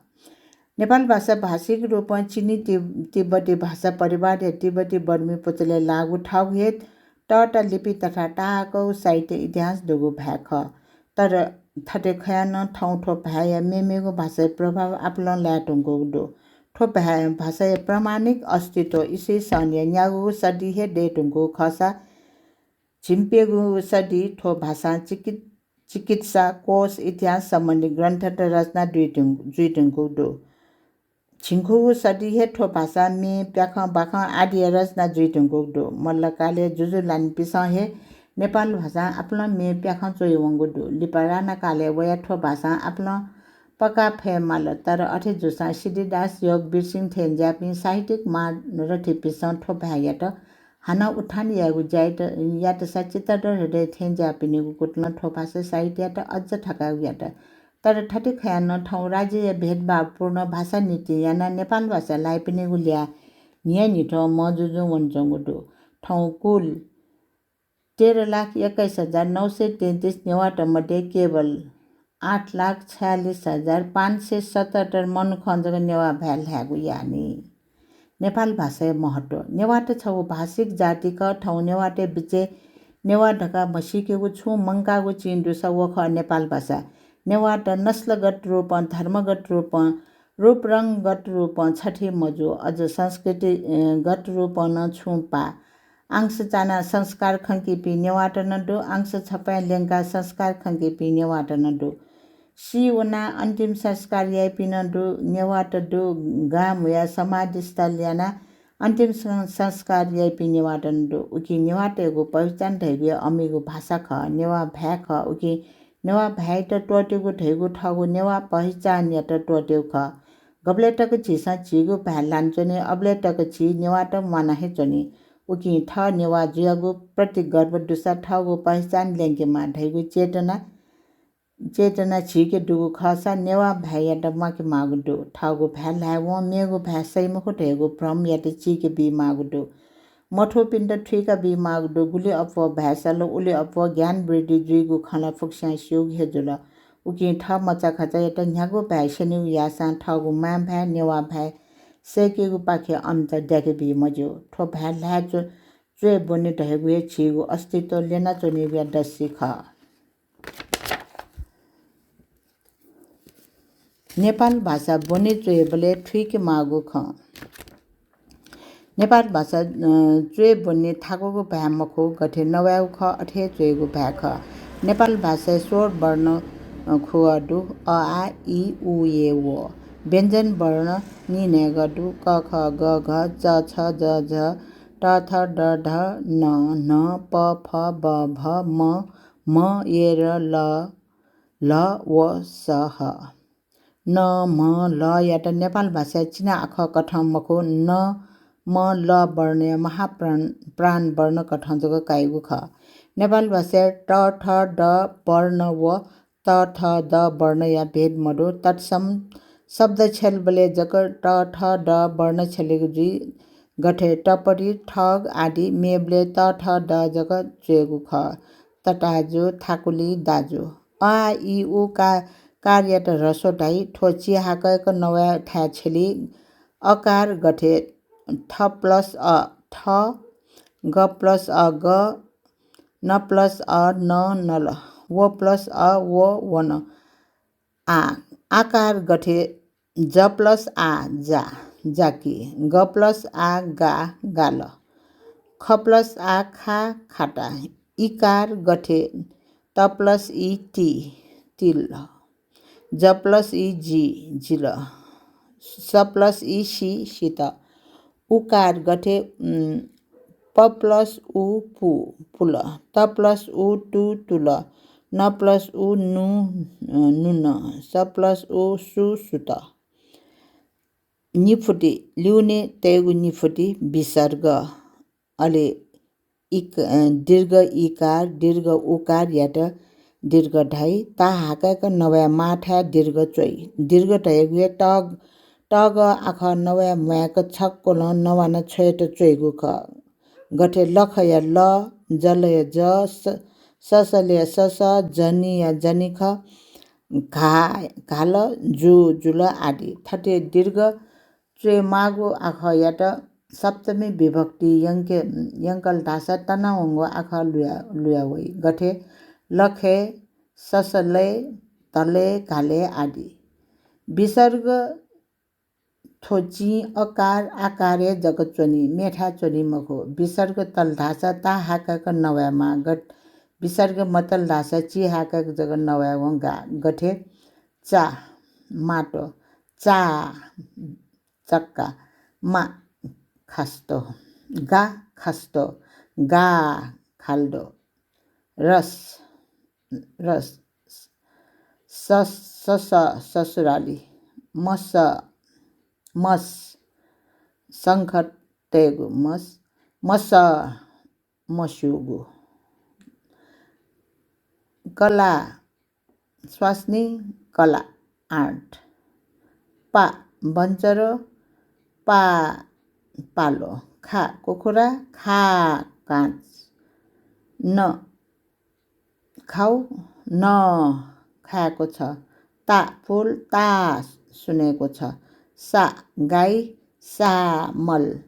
नेपाल भाषा भाषिक रूपं चिनी ति-, तिब्बती भाषा परिवारया तिब्बती बर्मी पुचलय् लाःगु थःगु हे तःता लिपि तथा ताहाकःगु साहित्य इतिहास दुगु भाय् खः। तर थथे खयाः नं थौं थ्व भाय्‌या मेमेगु भाषाया प्रभाव आपालं लाये धुंकूगु दु। थ्व भाय्, भाषाया प्रामाणिक अस्तित्व इस्वी सनया न्यागूगु सदी हे दये धुंकूगु खःसा झिंप्यंगू सदी थ्व भाषां चिकित-, चिकित्सा, कोष, इतिहास सम्बन्धी ग्रन्थत रचना जुइधुं-, जुइधुंकूगु दु। झिंखुगू सदी हे थ्व भाषा म्ये, प्याखं, बाखं आदिया रचना जुइधुंकूगु दु। मल्लकालय् जुजुलानिपिसं हे नेपाल भाषां आपालं म्ये, प्याखं च्वयावंगु दु। लिपा राणाकालय् वयाः थ्व भाषां आपालं पक्का फयेमाल, तर अथे जूसां सिद्धिदास योग, वीरसिंह थेंज्याःपिं साहित्यिक महारथीपिसं थ्व भाय्‌यात हानं उत्थान यायेगु ज्यायात, यातसा चित्तधर हृदय थेंज्याःपिनिगु गुतलं थ्व भाषा साहित्ययात अझ थकायेगु यात। तर थथे खयाः नं थौं राज्यया भेदभावपूर्ण भाषा नीति यानाः नेपाल भाषा लाइपिनिगु ल्याः न्हियान्हिथं मजुजुं वनाच्वंगु दु। थौं कुल तेह्र लाख एक्काइस हजार नौ सय तैँतिस नेवाःत मध्ये केवल आठ लाख छयालिस हजार पाँच सय सतहत्तर मनुखं जक नेवाः भाय् ल्हायेगु याःनि। नेपाल भाषाया महत्त्व। नेवाःत छगू भाषिक जाति खः। थौं नेवाःतय् बिचय् नेवाः धकाः म्हसीकेगु छुं मंकाःगु चिं दुसा व खः नेपाल भाषा। नेवाःत नस्लगत रूपं, धर्मगत रूपं, रूपरंगगत रूपं छथे मजू, अझ संस्कृति, अ, गत रूपं नं छुं पाः। आंस चानाः संस्कार खंकीपिं नेवाःत नं दु, आंस छपाँय् ल्यंकाः संस्कार खंकीपिं नेवाःत नं दु। सी वनाः अन्तिम संस्कार याइपिं नं दु, नेवाःत दु। गां म्हुयाः समाधिस्थल यानाः अन्तिम सं-, संस्कार याइपिं नेवाःत नं दु। उकिं नेवाःतय्‌गु पहिचान धइगु हे अमिगु भाषा खः, नेवाः भाय् खः। उकिं नेवाः भाय्‌यात त्वःतेगु धइगु थःगु नेवाः पहिचानयात त्वःतेगु खः। गबलय् तक झीसं झीगु भाय् लानाच्वनी, अबलय् तक झी नेवाःत म्वाना हे च्वनी। उकिं थः नेवाः जुयागु प्रति गर्व दुसा थःगु पहिचान ल्यंकेमाः धइगु चेतना, चेतना झीके दुगु खःसा नेवाः भाय्‌यात म्वाकेमाःगु दु। थःगु भाय् ल्हायेवं मेगु भाय् सइ मखु धइगु भ्रमयात चीके बीमाःगु दु। मथूपिन्त थुइका बीमाःगु दु। गुलि अप्वः भाय् सल उलि अप्वः ज्ञान वृद्धि जुइगु खँ ला फुक्कसियां स्यूगु हे जुल। उकिं थः मचाखचायात न्ह्यागु भाय् स्यनेगु याःसां थःगु मांभाय्, नेवाः भाय् सय्‌केगुपाखे अन्त द्याके बी मज्यू। थ्व भाय् ल्हाये च्व-, च्वय् ब्वने धयागु हे झीगु अस्तित्व ल्यनाच्वनीगुया दसि खः। नेपाल भाषा ब्वने च्वयेबलय् थुइके माःगु खँ। नेपाल भाषा, अ, च्वय् ब्वने थाकुगु भाय् मखु, गथे नवायेगु खः, अथे हे च्वयेगु भाय् खः। नेपाल भाषाय् स्वर वर्ण, अ, खुगः दु, अ, आ, इ, उ, ए, ओ। व्यञ्जन वर्ण निन्हय्‌गः दु, क, ख, ग, घ, च, छ, ज, झ, त, थ, द, ध, ण, न्ह, प, फ, ब, भ, म, म्ह, य, र, ल, ल्ह, व, स, ह। ण, म्ह, लयात नेपाल भाषाय् चिना आखः कथं मखु, ण, म्ह, ल वर्णया महाप्राण, प्राण वर्ण कथं जक काइगु खः। नेपाल भाषाय् त, थ, द वर्ण व त, थ, द वर्णया भेद मदु। तत्सम शब्द छ्यलबलय् जक त, थ, द वर्ण छ्यलेगु जुइ। गथे टपरी, ठग आदि मेबलय् त, थ, द जक च्वयेगु खः। तताजु, थाकुलि, दाजु। अ, आ, इ, उ, का, कारयात ह्रस्व धाइ। थ्व चिहाकय्‌क नवाये थाय् छ्यली। अकार गथे थ plus अ, थ, ग plus अ, ग, न plus अ, न, नल, व plus अ, व, वन। आ, आकार गथे ज plus आ, जा, जाकि, ग plus आ, गा, गाल, ख plus आ, खा, खाता। इकार गथे त plus इ, ति, तिल, ज plus इ, जि, जिल, स plus इ, सि, सित। उकार गथे, उम्, प plus उ, पु, पुल, त plus उ, तु, तुल, न plus उ, नु, अ, नुन, स plus उ, सु, सुत। निफुति, ल्यूने तयेगु निफुति विसर्ग। अले इक-, अ, दीर्घ इकार, दीर्घ उकारयात दीर्घ धाइ। ता हाकय्‌क नवाये माःथाय् दीर्घ च्वइ। दीर्घ धयागु हे तग, तग आखः नवाये म्वायेक छक्वलं नवाना छ्वयेत च्वइगु खः। गथे लखया ल, जलया ज, स-, ससलया सस, जनिया जनिख, घा, घाल, जु, जुल आदि। थथे दीर्घ च्वयेमाःगु आखःयात सप्तमी विभक्ति यंके, यंकल धाःसा तनावंगु आखः लुया, लुया वइ। गथे लखय्, ससलय्, धलय्, घालय् आदि। विसर्ग थ्व चिं अकार आकारय् जक च्वनी, मेथाय् च्वनी मखु। विसर्ग तल धाःसा ता हाकय्‌क नवायेमाः। गत-, विसर्ग मतल धाःसा चिहाकक जक नवाये वं गा। गथे चा, माटो, चा, चक्का, मा, खास्तो, गा, खास्तो, गा, खाल्डो, रस, रस, सस, सस, ससुराली, मस, मस, शंख तयेगु, मस, मस, मस्यूगु। कला, स्वास्नी, कला, art। पा, बन्चरो, पा, पालो। खा, कुखुरा, खा, काँच। न, खाउ, न, खाएको छ। ता, फूल, ता, सुनेको छ। सा, गाई, सा, मल।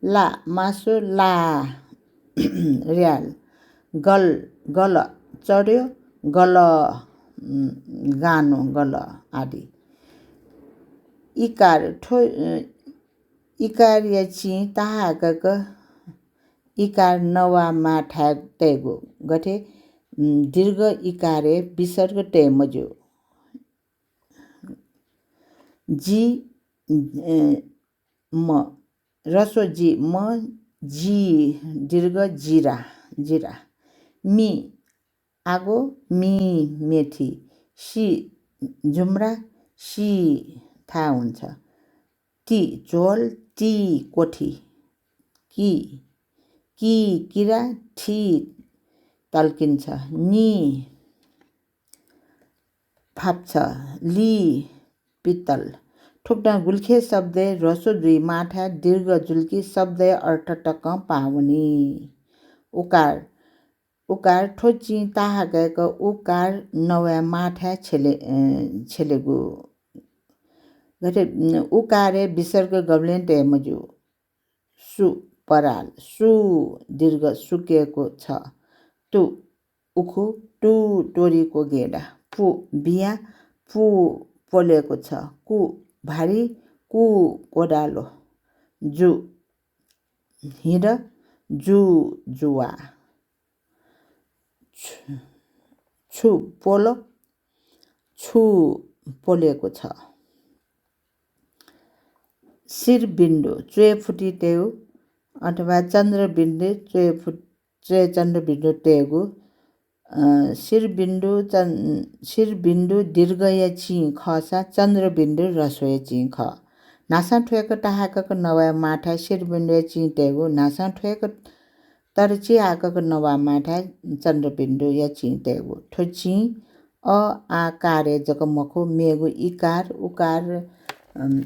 ला, मासु, ला, र्‍याल। गल, गल, चढ्यो, गल, उम्, गानु, गल आदि। इकार, ठो-, अ, इकारया चिं ताहाकक इकार नवाः माथाय् तयेगु। गथे, उम्, दीर्घ इकारय् विसर्ग तये मज्यू। जि, अ, म, ह्रस्व जि, म, जि, दीर्घ जिरा, जिरा। मि, आगो, मि, मेथी। सि, जुम्रा, सि, थाय् हुन्छ। ति, झोल, ति, कोठी। कि, कि, किरा, थि, तल्किन्छ। नि, फाप्छ, लि, पित्तल। थुकथं गुलिखे शब्दय् ह्रस्व जुइ माथाय् दीर्घ जुल कि शब्दया अर्थ तकं पाः वनी। उकार, उकार, थ्व चिं ताहाकय्क उकार नवाये माथाय् छ्यले-, अ, छ्यलेगु। गथे, उकारय् विसर्ग गबलें तये मज्यू। सु, पराल, सु, दीर्घ सुकेको छ। तु, उखु, तु, तोरीको गेडा। पु, बिया, पु, पोलेको छ। कु, भारी, कु, कोदालो। जु, हिर, जु, जुवा। छु, छु, पोलो, छु, पोलेको छ। शिरबिन्दु, च्वय् फुति तयेगु अथवा चन्द्रबिन्दु, च्वय् फुत-, च्वय् चन्द्रबिन्दु तयेगु। अ, शिरबिन्दु चन-, शिरबिन्दु दीर्घया चिं खःसा चन्द्रबिन्दु ह्रस्वया चिं खः। न्हासं थ्वय्क ताहाकक नवाये माथाय् शिरबिन्दुया चिं तयेगु, न्हासं थ्वय्क तर चिहाकक नवाये माथाय् चन्द्रबिन्दुया चिं तयेगु। थ्व चिं अ, आ, कारय् जक मखु, मेगु इकार, उकार, अम,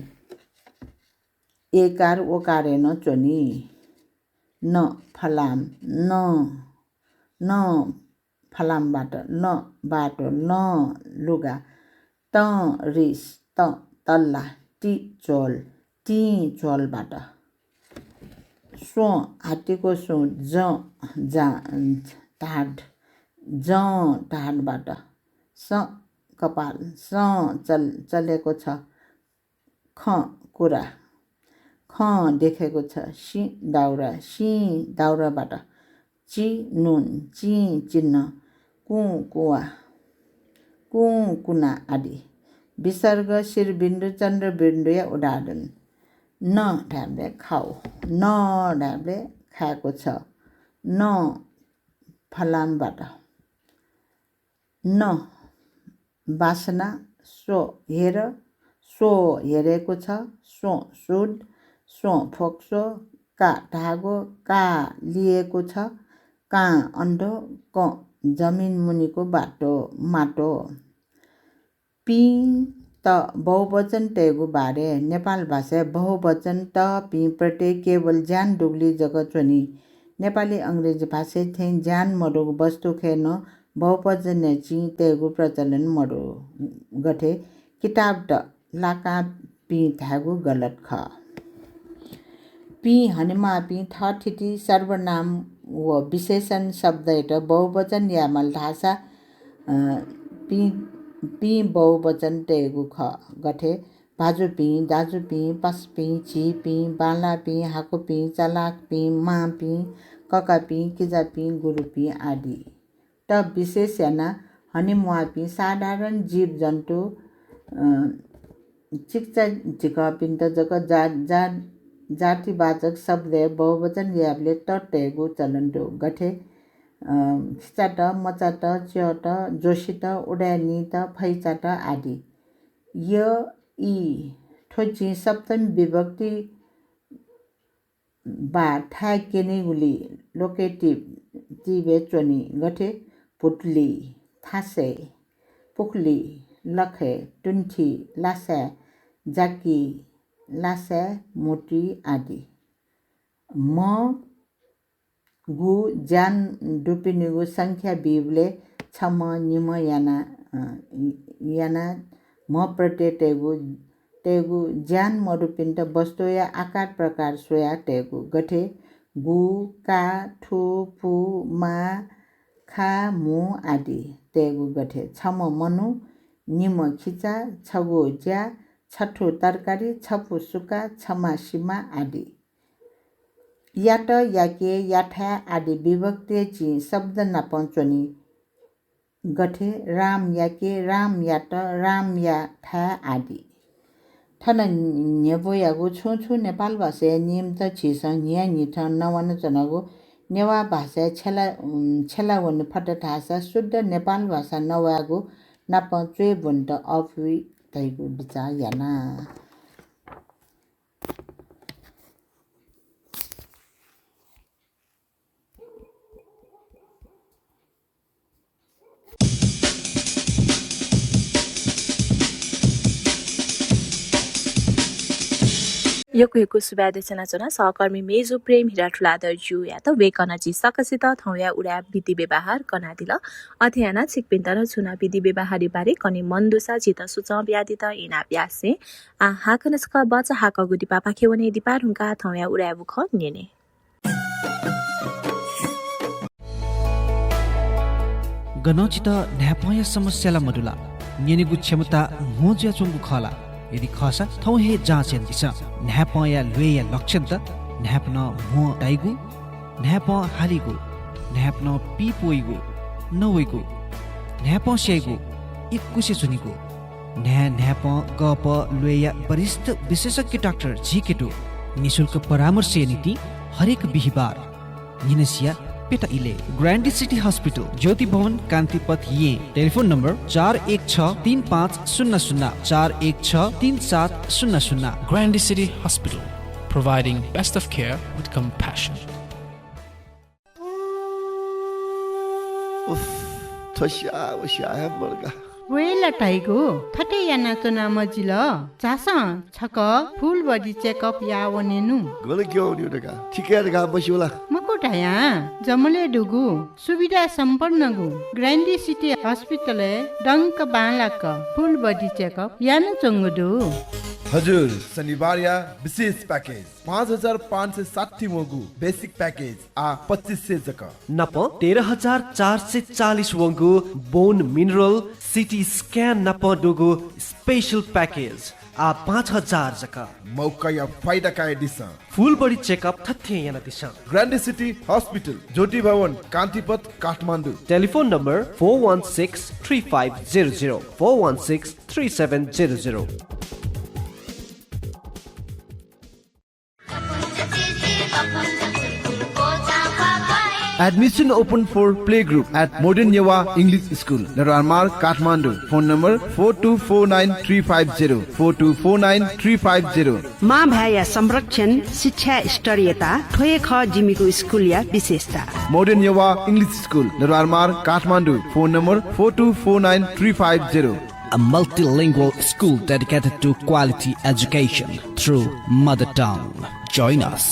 एकार, ओकारय् नं च्वनी। न, फलाम, न, न, फलामबाट, ल, बाटो, ल, लुगा, त, रिस, त, तल्ला, टि, झोल, टिं, झोलबाट। स्व, हात्तीको सुँ, ज, जा, ढाड, ज, ढाडबाट। स, कपाल, स, चल-, चलेको छ। ख, कुरा, ख, देखेको छ। सि, दाउरा, सि, दाउराबाट। चि, नुन, चि, चिन्ह, कु, कुवा, कु, कुना आदि। विसर्ग शिरबिन्दु चन्द्रबिन्दुया उदाहरण। न धायेबलय् खाउ, न धायेबलय् खाएको छ, न फलामबाट। न, बासना, स्व, हेर, स्व, हेरेको छ, स्व, सुद, स्व, फोक्सो, का, धागो, का, लिएको छ, काँ, अन्धो, क, जमिन मुनिको बाटो, माटो। पिं, त, बहुवचन तयेगु बारे। नेपाल भाषाय् बहुवचन, त, पिं प्रत्यय केवल ज्यान दुगुलिइ जक च्वनी। नेपाली अंग्रेजी भाषाय् थें ज्यान मदुगु वस्तुखय् नं बहुवचनया चिं तयेगु प्रचलन मदु। गथे किताबत लाकां पिं धायेगु गलत खः। पिं हनेमाःपिं थःथिति सर्वनाम व विशेषण शब्दयात बहुवचन यायेमाल धाःसा, अ, पिं, पिं बहुवचन तयेगु खः। गथे भाजुपिं, दाजुपिं, पासापिं, झीपिं, बांलाःपिं, हाकुपिं, चलाखपिं, मांपिं, ककापिं, किजापिं, गुरुपिं आदि। त विशेष यानाः हनेम्वाःपिं साधारण जीवजन्तु, अ, चिकिचा झिकःपिन्त जक जा-, जा-, जातिवाचक शब्दय् बहुवचन यायेबलय् त धइगु चलन दु। गथे, अ, खिचात, मचात, च्यःत, जोशीत, उदाय्‌नीत, फैचात आदि। य, ई, थ्व चिं सप्तमी विभक्ति वा थाय् क्यनीगुलिं locative टिभे च्वनी। गथे, भुतुली, थासय्, पुखुली, लखय्, तुंथि, लासाय्, जाकि, लासाय्, म्हुतुइ आदि। म्ह गु ज्यान दुपिनिगु संख्या बीबलय् छम्ह निम्ह याना, अ, याना म्ह प्रत्यय तयेगु, तयेगु ज्यान मदुपिन्त वस्तुया आकार प्रकार स्वयाः तयेगु। गथे, गु, का, थु, पु, मा, खा, म्हु आदि तयेगु। गथे, छम्ह मनू, निम्ह खिचा, छगू ज्या, छथू तरकारी, छपु सुका, छमा सिमा आदि। यात, याके, याथाय् आदि विभक्तिया चिं शब्द नाप च्वनी। गथे, राम याके, राम यात, राम याथाय् आदि। थन न्ह्यब्वयागु छुं छुं नेपाल भाषाया नियमत झीसं न्हियान्हिथं नवानाच्वनागु नेवाः भाषाय् छ्यला, उम्, छ्यला वने फत धाःसा शुद्ध नेपाल भाषा नवायेगु नाप च्वय् ब्वनेत अःपुइ धइगु बिचाः याना। यक्व यक्व सुभाय् देछानाच्वना सहकर्मी मेजु प्रेम हिरा तुलाधर ज्यूयात। वय्कलं झी सकसित थौंया उराय् विधि व्यवहार कनादिल। अथे यानाः छिकपिन्त नं छुं नं विधि व्यवहारया बारे कने मन दुसा झीत सुचं बियादीत इनाप यासें आः हाकनं छकः बचा हाकःगु दिपापाखे वने। दिपा धुंकाः थौंया उराय्‌या खँ न्यने। गनं छित न्हाय्‌पंया समस्या ला मदु ला? न्यनेगु क्षमता म्हो जुयाच्वंगु खः ला? यदि खःसा थौं हे जाँच यानादिसँ। न्हाय्‌पंया ल्वय्‌या लक्षणत न्हाय्‌पनं म्हो ताइगु, न्हाय्‌पं हालीगु, न्हाय्‌पनं पीप वइगु, नवइगु, न्हाय्‌पं स्याइगु, इकुसे च्वनीगु। न्हाय् न्हाय्‌पं गःपः ल्वय्‌या वरिष्ठ विशेषज्ञ डाक्टर झीके दु। निशुल्क परामर्शया निंतिं हरेक बिहिबार न्हिनसिया प्यता इलय्। ग्रान्डी सिटी हस्पिटल, ज्योति भवन, कान्तिपथ, येँ। टेलिफोन नम्बर चार एक छ तीन पाँच शून्य शून्य, चार एक छ तीन सात शून्य शून्य। Grande City Hospital, providing best of care with compassion. उफ, थ्व स्याः व स्याः हे मदुका। वय् ला धाइगु, थथे यानाच्वना मजिल। झासँ छकः full body checkup याः वनेनु। गन क्यं वनेगु धकाः, थिकय् धकाः मस्यू ला? मखु धयां, जमलय् दुगु, सुविधा सम्पन्नगु ग्रान्डी सिटी हस्पिटलय् दंक बांलाक full body checkup यानाच्वंगु दु। हजुर, शनिबारया विशेष package। पाँच हजार पाँच सय साठी वंगु basic package आः पच्चिस सय जक। नाप तेह्र हजार चार सय चालिस वंगु bone mineral, CT scan नाप दुगु special package आः पाँच हजार जक। मौकाया फाइदा कयादिसँ। Full body checkup थथे यानादिसँ। ग्रान्डी सिटी हस्पिटल, ज्योति भवन, कान्तिपथ, Kathmandu. Telephone number four one six three five zero zero, four one six three seven zero zero। Admission open for playgroup at Modern Newa English School, Darbar Marg, Kathmandu. Phone number four two four nine three five zero, four two four nine three five zero. मां भाय्‌या संरक्षण, शिक्षा स्तरीयता, थ्व हे खः जिमिगु स्कुलया विशेषता। Modern Newa English School, Darbar Marg, Kathmandu. Phone number four two four nine three five zero. A multilingual school dedicated to quality education through mother tongue. Join us.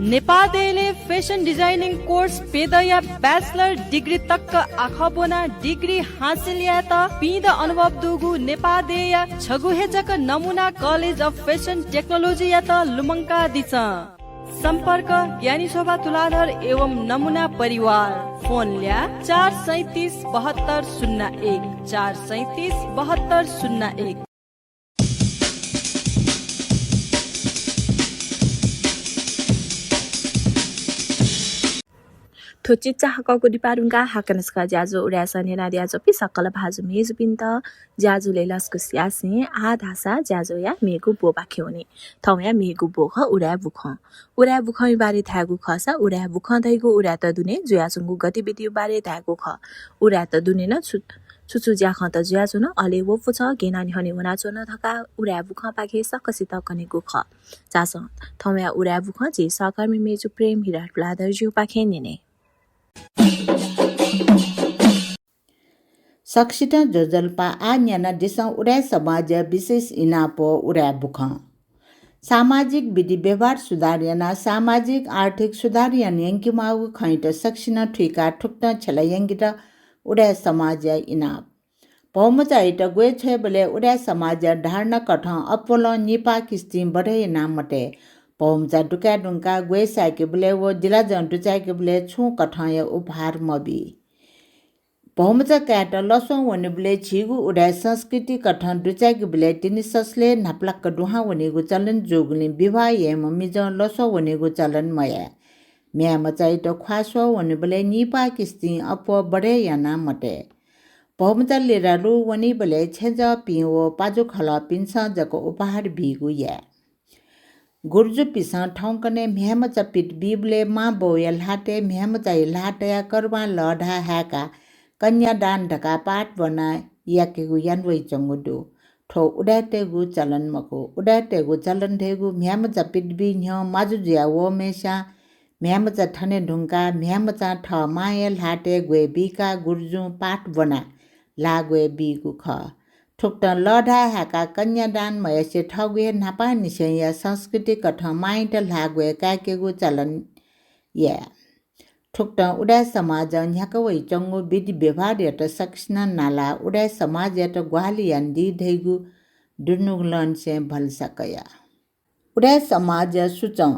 नेपाः देय्‌लय् fashion designing course प्यदँया bachelor degree तक आखः ब्वनाः degree हासिल यायेत पिदँ अनुभव दुगु नेपाः देय्‌या छगू हे जक नमुना College of Fashion Technology यात लुमंकादिसँ। सम्पर्क, ज्ञानी शोभा तुलाधर एवं नमुना परिवार। फोन ल्याः, चार सैँतिस बहत्तर शून्य एक, चार सैँतिस बहत्तर शून्य एक। थ्व चिचाहाकःगु दिपा धुंकाः हाकनं छकः ज्याझ्वः उदाय् सः न्यनादियाच्वंपिं सकल भाजु मय्जुपिन्त ज्याझ्वलय् लसकुस यासें आः धाःसा ज्याझ्वःया मेगु ब्वपाखे वने। थौंया मेगु ब्व खः उदाय् बुखँ। उदाय् बुखँया बारे धायेगु खःसा उदाय् बुखँ धइगु उदाय्‌त दुने जुयाच्वंगु गतिविधिया बारे धायेगु खः। उदाय्‌त दुने नं छु, छु छु ज्याखँत जुयाच्वन, अले व पुचः गय् यानाः न्ह्यःने वनाच्वन धकाः उदाय् बुखँपाखें सकसित कनेगु खः। झासँ थौंया उदाय् बुखँ झी सहकर्मी मय्जु प्रेम हिरा तुलाधरजुपाखें न्यने। सकसितं ज्वजलपा। आः न्यनादिसँ उदाय् समाजया विशेष इनाप उदाय् बुखँ। सामाजिक विधि व्यवहार सुधार यानाः सामाजिक आर्थिक सुधार याना यंकेमाःगु खँयात सकसिनं थुइकाः थुकथं छ्यला यंकेत उदाय् समाजया इनाप। भौमचायात ग्वय् छ्वयेबलय् उदाय् समाजया धारणा कथं अप्वलं निपाः किस्तिं बढे याना मते। भौमचा दुकाये धुंकाः ग्वय् साय्केबलय् व जिलाजं दुचाय्केबलय् छुं कथंया उपहार मबी। भौमचा कायेत लसं वनेबलय् झीगु उदाय् संस्कृति कथं दुचाय्केबलय् तिनि ससलय् न्हापालाक दुहां वनीगु चलन जूगुलिं विवाह याइम्ह मिजं लसं वनेगु चलन मयाये। म्ह्याय्मचायात ख्वाः स्वः वनेबलय् निपाः किस्तिं अप्वः बढे याना मते। भौमचा लिरालु वनीबलय् छेँजःपिं व पाजुखलःपिन्सं जक उपहार बीगु याये। गुर्जुपिन्सं थौंकन्हय् म्ह्याय्मचा पित बीबलय् मांबौया ल्हातय् म्ह्याय्मचाया ल्हाः तयाः करुवां लःधाः हाय्काः कन्यादान धकाः पाठ ब्वनाः याकेगु याना वइच्वंगु दु। थ्व उदाय्तय्गु चलन मखु। उदाय्तय्गु चलन धइगु म्ह्याय्मचा पित बी न्ह्यः माजु जुया वःम्हय्स्यां म्ह्याय्मचा थने धुंकाः म्ह्याय्मचां थः मांया ल्हातय् ग्वय् बीकाः गुर्जुं पाठ ब्वनाः ल्हाः ग्वय् बीगु खः। थुकथं लःधाः हाय्काः कन्यादान मयासें थःगु हे न्हापांनिसेंया संस्कृति कथं मांयात ल्हाः ग्वय् काय्केगु चलन याये। थुकथं उदाय् समाजं न्ह्याका वइच्वंगु विधि व्यवहारयात सकसिनं नालाः उदाय् समाजयात ग्वाहालि यानादी धइगु दुनुगलंनिसें भलसा कया। उदाय् समाजया सूचं।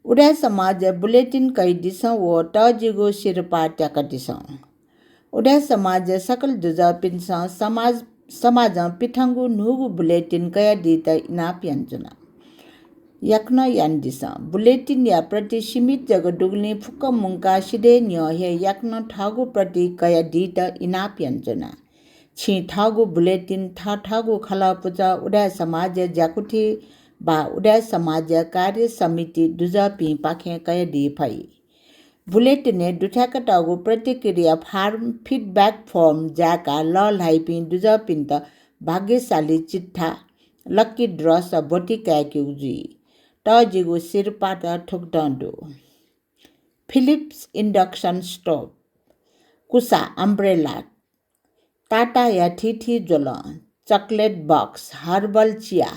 उदाय् समाजया bulletin कयादिसँ व तःजिगु सिरपाः त्याकादिसँ। उदाय् समाजया सकल दुजःपिन्सं समाज, समाजं पिथंगु न्हूगु bulletin कयादीत इनाप यानाच्वना। याकनं यानादिसँ। Bulletinया प्रति सीमित जक दुगुलिं फुक्क मुंकाः सिधय् न्ह्यः हे याकनं थःगु प्रति कयादीत इनाप यानाच्वना। छिं थःगु bulletin थःथःगु खलः पुचः उदाय् समाजया ज्याकुथि वा उदाय् समाजया कार्य समिति दुजःपिंपाखें कयादी फइ। Bulletinय् दुथ्याकातःगु प्रतिक्रिया form, feedback form जाय्काः लःल्हाइपिं दुजःपिन्त भाग्यशाली चिट्ठा, lucky draw, सः ब्वति काय्केगु जुइ। तःजिगु सिरपाःत थुकथं दु। Philips induction stove, कुसा, umbrella, टाटाया थीथी ज्वलं, chocolate box, herbal chia,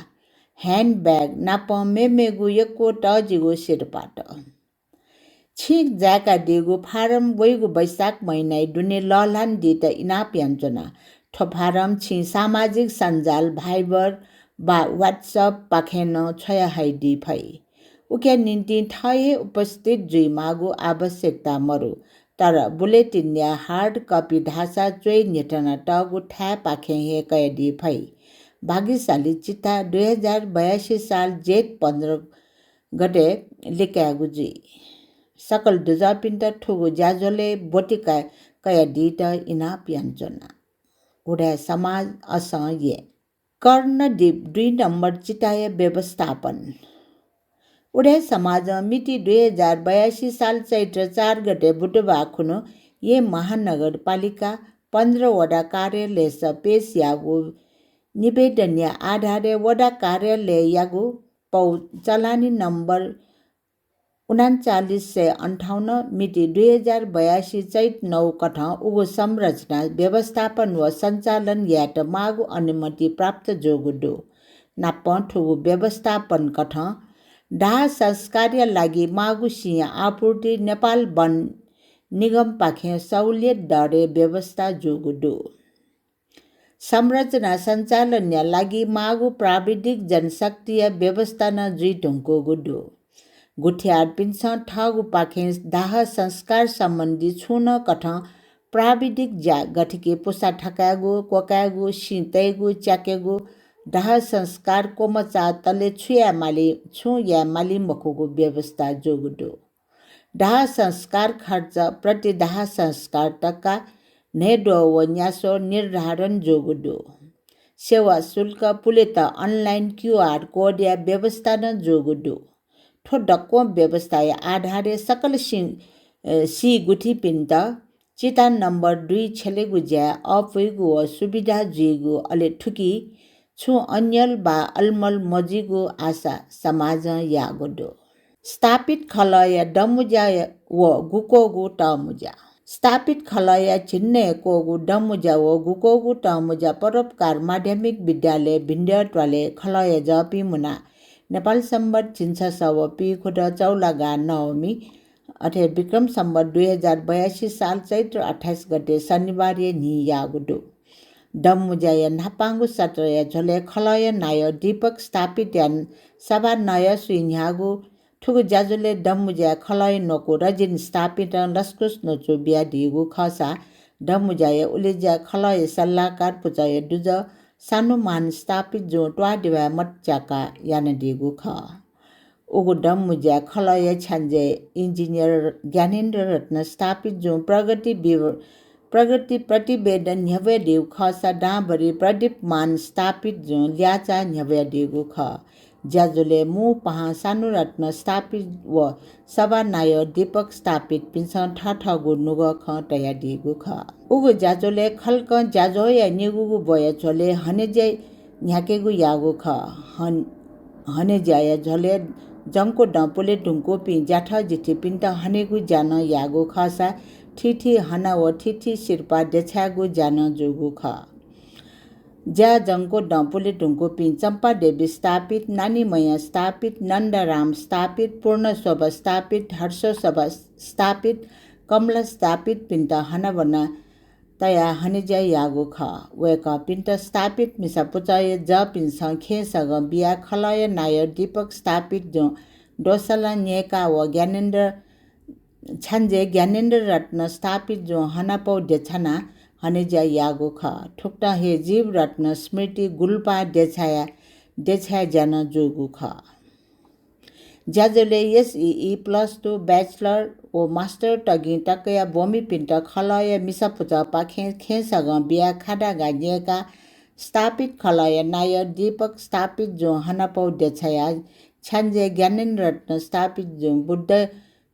handbag नापं मेमेगु यक्व तःजिगु सिरपाःत। छिं जाय्कादीगु फारम वइगु वैशाख महिनाया दुने लःल्हानादीत इनाप यानाच्वना। थ्व फारम छिं सामाजिक सञ्जाल Viber वा WhatsApp पाखें नं छ्वयाहयादी फइ। उकिया निंतिं थः हे उपस्थित जुइमाःगु आवश्यकता मरु, तर bulletinया hard copy धाःसा च्वय् न्ह्यथनातःगु थाय्पाखें हे कयादी फइ। भाग्यशाली चिट्ठा दुई हजार बयासी साल जेठ पन्ध्र गते लिकायेगु जुइ। सकल दुजःपिन्त थुगु ज्याझ्वलय् ब्वति का-, कयादीत इनाप यानाच्वना। उदाय् समाज असं ये। कर्णदीप दुई नम्बर चिताया व्यवस्थापन। उदाय् समाजं मिति दुई हजार बयासी साल चैत्र चार गते बुधबार खुन्हु ये महानगरपालिका पन्ध्र वडा कार्यालयस पेश याःगु निवेदनया आधारय् वडा कार्यालययागु पौ चलानी नम्बर उनाचालिस सय अन्ठाउन्न, मिति दुई हजार बयासी चैत नौ कथं उगु संरचना, व्यवस्थापन व सञ्चालन यायेत माःगु अनुमति प्राप्त जूगु दु। नापं थुगु व्यवस्थापन कथं दाह संस्कारया लागि माःगु सिँया आपूर्ति नेपाल वन निगमपाखें सहुलियत दरय् व्यवस्था जूगु दु। संरचना सञ्चालनया लागि माःगु प्राविधिक जनशक्तिया व्यवस्था नं जुइधुंकूगु दु। गुथियारपिन्सं थःगुपाखें दाह संस्कार सम्बन्धी छुं नं कथं प्राविधिक ज्या, गथेकि पुसा थकायेगु, क्वकायेगु, सिँ तयेगु, च्याकेगु, दाह संस्कार क्वमचाः तले छु याये माली, छुं याये माली मखुगु व्यवस्था जूगु दु। दाह संस्कार खर्च प्रति दाह संस्कार तक्का न्हय्द्वः व न्यासः निर्धारण जूगु दु। सेवा शुल्क पुलेत online QR code या व्यवस्था नं जूगु दु। थ्व दक्वं व्यवस्थाया आधारय् सकल सि-, अ, सीगुथिपिन्त चिता नम्बर दुई छ्यलेगु ज्याय् अःपुइगु व सुविधा जुइगु, अले थुकी छुं अन्यल वा अलमल मजुइगु आशा समाजं याःगु दु। स्थापित खलःया दँमुँज्या व गुक्वःगु तःमुँज्या। स्थापित खलःया झिंन्हय् क्वःगु दँमुँज्या व गुक्वःगु तःमुँज्या परोपकार माध्यमिक विद्यालय भिंद्यः त्वालय् खलःया जःपिं मुनाः नेपाल संवत् झिंछसः व पीखुदँ चौलागा नवमी, अथे विक्रम संवत् दुई हजार बयासी साल चैत्र अट्ठाइस गते शनिबारया न्हि याःगु दु। दँमुँज्याया न्हापांगु सत्रया झ्वलय् खलःया नायः दीपक स्थापितया सभा नयसुइ न्ह्याःगु थुगु ज्याझ्वलय् दँमुँज्याया खलःया न्वकू रजिन स्थापितं लसकुस न्वचु बियादीगु खःसा दँमुँज्याया उलेज्या खलःया सल्लाहकार पुचःया दुजः सानुमान स्थापित जुं त्वाःदेवाय् मतच्याका यानादीगु खः। उगु दँमुँज्याय् खलःया छ्याञ्जे इन्जिनियर ज्ञानेन्द्र रत्न स्थापित जुं प्रगति विव-, प्रगति प्रतिवेदन न्ह्यब्वयादीगु खःसा दांभरि प्रदीपमान स्थापित जुं ल्याःचाः न्ह्यब्वयादीगु खः। ज्याझ्वलय् मू पाहां सानुरत्न स्थापित व सभा नायः दीपक स्थापितपिन्सं थःथःगु नुगः खँ तयादीगु खः। उगु ज्याझ्वलय् खलकं ज्याझ्वःया निगूगु ब्वया झ्वलय् हनेज्या न्ह्याकेगु याःगु खः। हन-, हनेज्याया झ्वलय् जंक्व दँ पुले धुंकूपिं ज्याथःजिथिपिन्त हनेगु ज्या नं याःगु खःसा थीथी हना व थीथी सिरपाः देछायेगु ज्या नं जूगु खः। ज्या जंक्व दँ पुले धुंकूपिं चम्पा देवी स्थापित, नानी मया स्थापित, नन्दराम स्थापित, पूर्णशोभा स्थापित, हर्षशोभा स्थापित, कमला स्थापितपिन्त हनाबना तयाः हनेज्या याःगु खः। वय्कःपिन्त स्थापित मिसा पुचःया जःपिन्सं खँय् सगं बियाः खलःया नायः दीपक स्थापित जुं दोसलां न्यय्का व ज्ञानेन्द्र छ्याञ्जे ज्ञानेन्द्र रत्न स्थापित जुं हनापौ देछानाः हनेज्या याःगु खः। थुकथं हे जीव रत्न स्मृति गुल्पाः देछाया, देछाया ज्या नं जूगु खः। ज्याझ्वलय् एसईई, plus two, bachelor व master तगिं तकया ब्वमिपिन्त खलःया मिसा पुचःपाखें खँय् सगं बियाः खादागा न्यय्काः स्थापित खलःया नायः दीपक स्थापित जुं हनापौ देछायाः छ्याञ्जे ज्ञानेन्द्र रत्न स्थापित जुं बुद्ध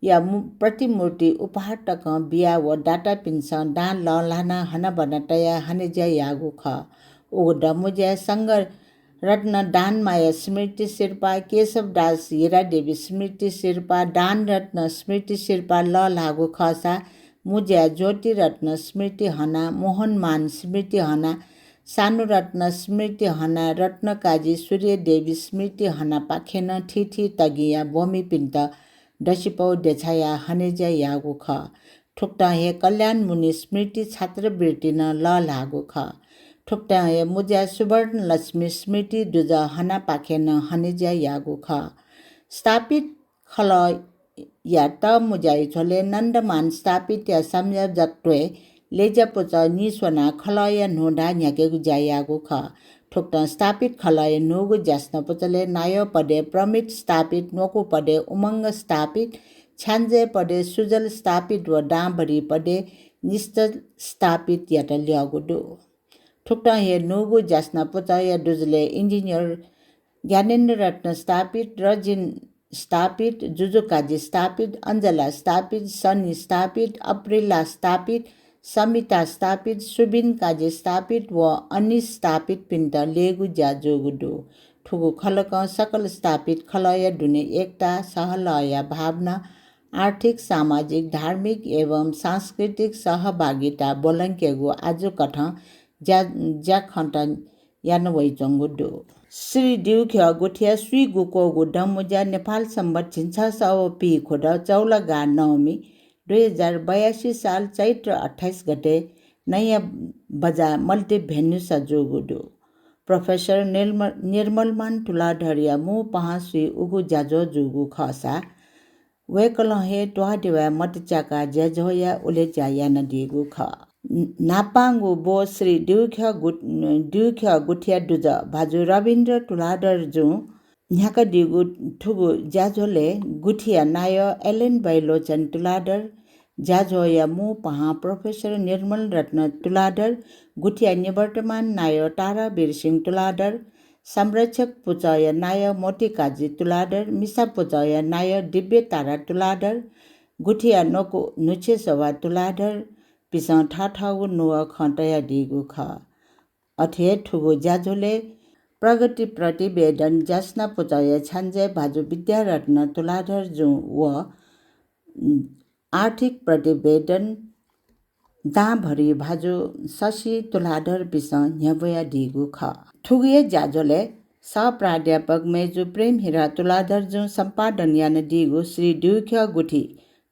या मु-, प्रतिमूर्ति उपहार तकं बियाः व दातापिन्सं दां लःल्हानाः हनाबना तयाः हनेज्या याःगु खः। उगु दँमुँज्याय् संघरत्न दानमाया स्मृति सिरपाः, केशवदास हिरादेवी स्मृति सिरपाः, दानरत्न स्मृति सिरपाः लःल्हाःगु खःसा मुँज्याय् ज्योतिरत्न स्मृति हनाः, मोहनमान स्मृति हनाः, सानुरत्न स्मृति हनाः, रत्नकाजी सूर्यदेवी स्मृति हनापाखें नं थीथी तगिंया ब्वमिपिन्त दसिपौ देछायाः हनेज्या याःगु खः। थुकथं हे कल्याण मुनि स्मृति छात्रवृत्ति नं लःल्हाःगु खः। थुकथं हे मुँज्याय् सुवर्णलक्ष्मी स्मृति दुजः हनापाखें नं हनेज्या याःगु खः। स्थापित खलःया तःमुँज्याया झ्वलय् नन्दमान स्थापितया संयोजकत्वय् लैज्या पुचः निस्वनाः खलःया न्हूदाः न्ह्याकेगु ज्या याःगु खः। थुकथं स्थापित खलःया न्हूगु ज्यासना पुचलय् नायः पदय् प्रमित स्थापित, न्वकू पदय् उमंग स्थापित, छ्याञ्जे पदय् सुजल स्थापित व दांभरि पदय् निश्चल स्थापितयात ल्यःगु दु। थुकथं हे न्हूगु ज्यासना पुचःया दुजलय् इन्जिनियर ज्ञानेन्द्र रत्न स्थापित, रजिन स्थापित, जुजुकाजी स्थापित, अञ्जला स्थापित, सनी स्थापित, अप्रिला स्थापित, समिता स्थापित, सुबिन काजी स्थापित व अनिश स्थापितपिन्त ल्ययेगु ज्या जूगु दु। थुगु खलकं सकल स्थापित खलःया दुने एकता, सहलहया भावना, आर्थिक, सामाजिक, धार्मिक एवं सांस्कृतिक सहभागिता ब्वलंकेगु आजुकथं ज्या, ज्याखँत याना वइच्वंगु दु। श्री दिउख्यः गुथिया स्वीगुक्वःगु दँमुँज्या नेपाल संवत् झिंछसः व पीखुदँ चौलागा नवमी दुई हजार बयासी साल चैत्र अट्ठाइस गते नयाँ बजार multiplex venue-स जूगु दु। प्रोफेसर निर्म-, निर्मलमान तुलाधरया मू पाहांसुइ उगु ज्याझ्वः जूगु खःसा वय्कलं हे त्वाःदेवाय् मतच्याकाः ज्याझ्वःया उलेज्या यानादीगु खः। न-, न्हापांगु ब्व श्री दिउख्यः गु-, दिउख्यः गुथिया दुजः भाजु रविन्द्र तुलाधर जुं न्ह्याकादीगु थुगु ज्याझ्वलय् गुथिया नायः एलेन बैलोचन तुलाधर, ज्याझ्वःया मू पाहां प्रोफेसर निर्मल रत्न तुलाधर, गुथिया निवर्तमान नायः तारावीर सिंह तुलाधर, संरक्षक पुचःया नायः मोतीकाजी तुलाधर, मिसा पुचःया नायः दिव्य तारा तुलाधर, गुथिया न्वकू न्हुछेसभा तुलाधरपिसं थःथःगु नुगः खँ तयादीगु खः। अथे हे थुगु ज्याझ्वलय् प्रगति प्रतिवेदन ज्यासना पुचःया छ्याञ्जे भाजु विद्यारत्न तुलाधर जुं व आर्थिक प्रतिवेदन दांभरि भाजु शशि तुलाधरपिसं न्ह्यब्वयादीगु खः। थुगु हे ज्याझ्वलय् सह प्राध्यापक मय्जु प्रेम हिरा तुलाधर जुं सम्पादन यानादीगु श्री दिउख्यः गुथि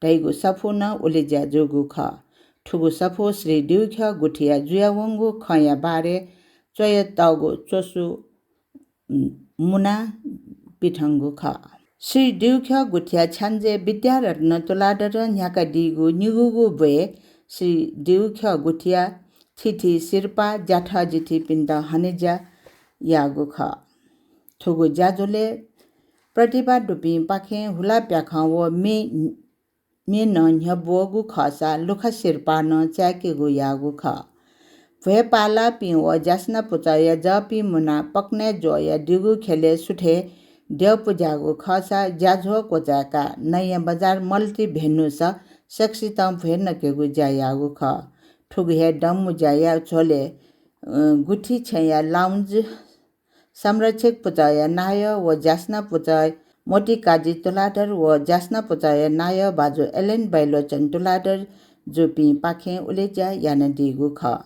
धइगु सफू नं उलेज्या जूगु खः। थुगु सफू श्री दिउख्यः गुथिया जुयावंगु खँया बारे च्वयातःगु च्वसु, उम्, मुना पिथंगु खः। श्री दिउख्यः गुथिया छ्याञ्जे विद्यारत्न तुलाधरं न्ह्याकादीगु निगूगु ब्वय् श्री दिउख्यः गुथिया थीथी सिरपाः ज्याथःजिथिपिन्त हनेज्या याःगु खः। थुगु ज्याझ्वलय् प्रतिभा दुपिंपाखें हुलाप्याखं व मे मे नं न्ह्यब्वःगु खःसा लुखा सिरपाः नं चाय्केगु याःगु खः। भ्वय् पालाःपिं व ज्यासना पुचःया जःपिं मुनाः पकनाय् ज्वःया दिगु ख्यलय् सुथय् द्यः पुज्याःगु खःसा ज्याझ्वः क्वचाय्काः नयाँ बजार multi venue-स सकसितं भ्वय् नकेगु ज्या याःगु खः। थुगु हे दँमुँज्याया झ्वलय्, अ, गुथि छेँया lounge संरक्षक पुचःया नायः व ज्यासना पुचः मोतीकाजी तुलाधर व ज्यासना पुचःया नायः भाजु एलेन बैलोचन तुलाधर जुपिंपाखें उलेज्या यानादीगु खः।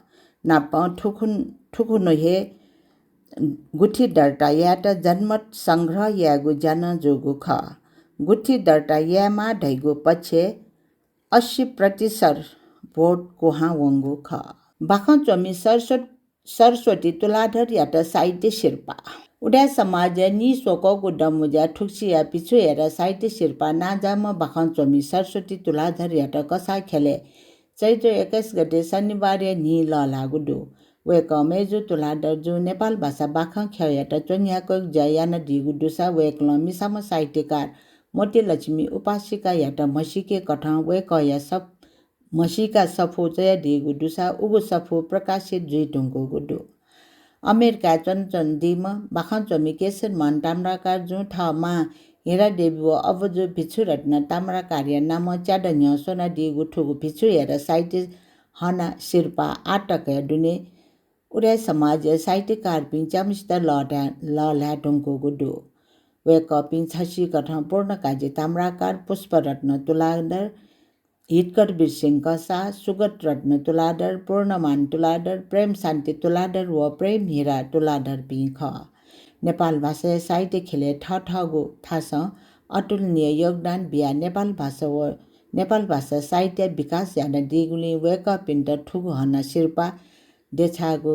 नापं थुखुन-, थुखुन्हु हे गुथि दर्ता यायेत जनमत संग्रह यायेगु ज्या नं जूगु खः। गुथि दर्ता यायेमाः धइगु पक्षय् अस्सी प्रतिशत भोट क्वहां वंगु खः। बाखं च्वमि सरस्वत-, सरस्वती तुलाधरयात साहित्य सिरपाः। उदाय् समाजया नीस्वक्वःगु दँमुँज्या थुगुसिया भिक्षुयात साहित्य सिरपाः नांजाःम्ह बाखं च्वमि सरस्वती तुलाधरयात कसाः ख्यलय् चैत्र एक्काइस गते शनिबारया न्हि लःल्हाःगु दु। वय्कः मय्जु तुलाधर जुं नेपाल भाषा बाखं ख्यःयात च्वन्ह्याक्वय्गु ज्या यानादीगु दुसा वय्कलं मिसाम्ह साहित्यकार मोतीलक्ष्मी उपासिकायात म्हसीके कथं वय्कःया सफ-, म्हसीका सफू च्वयादीगु दुसा उगु सफू प्रकाशित जुइधुंकूगु दु। अमेरिकाय् च्वनाच्वनादीम्ह बाखं च्वमि केशरमान ताम्राकार जुं थः मां हिरादेवी व अबुजु भिक्षुरत्न ताम्राकारया नामं च्यादँ न्ह्यः स्वनादीगु थुगु भिक्षुयात साहित्य हना सिरपाः आः तकया दुने उदाय् समाजया साहित्यकारपिं च्याम्हसित लःल्हाये, लःल्हाये धुंकूगु दु। वय्कःपिं छसिकथं पूर्णकाजी ताम्राकार, पुष्परत्न तुलाधर, हितकर वीरसिंह कसाः, सुगत रत्न तुलाधर, पूर्णमान तुलाधर, प्रेम शान्ति तुलाधर व प्रेम हिरा तुलाधरपिं खः। नेपाल भाषाया साहित्य ख्यलय् थःथःगु थासं अतुलनीय योगदान बियाः नेपाल भाषा व नेपाल भाषा साहित्य विकास यानादीगुलिं वय्कःपिन्त थुगु हना सिरपाः देछाःगु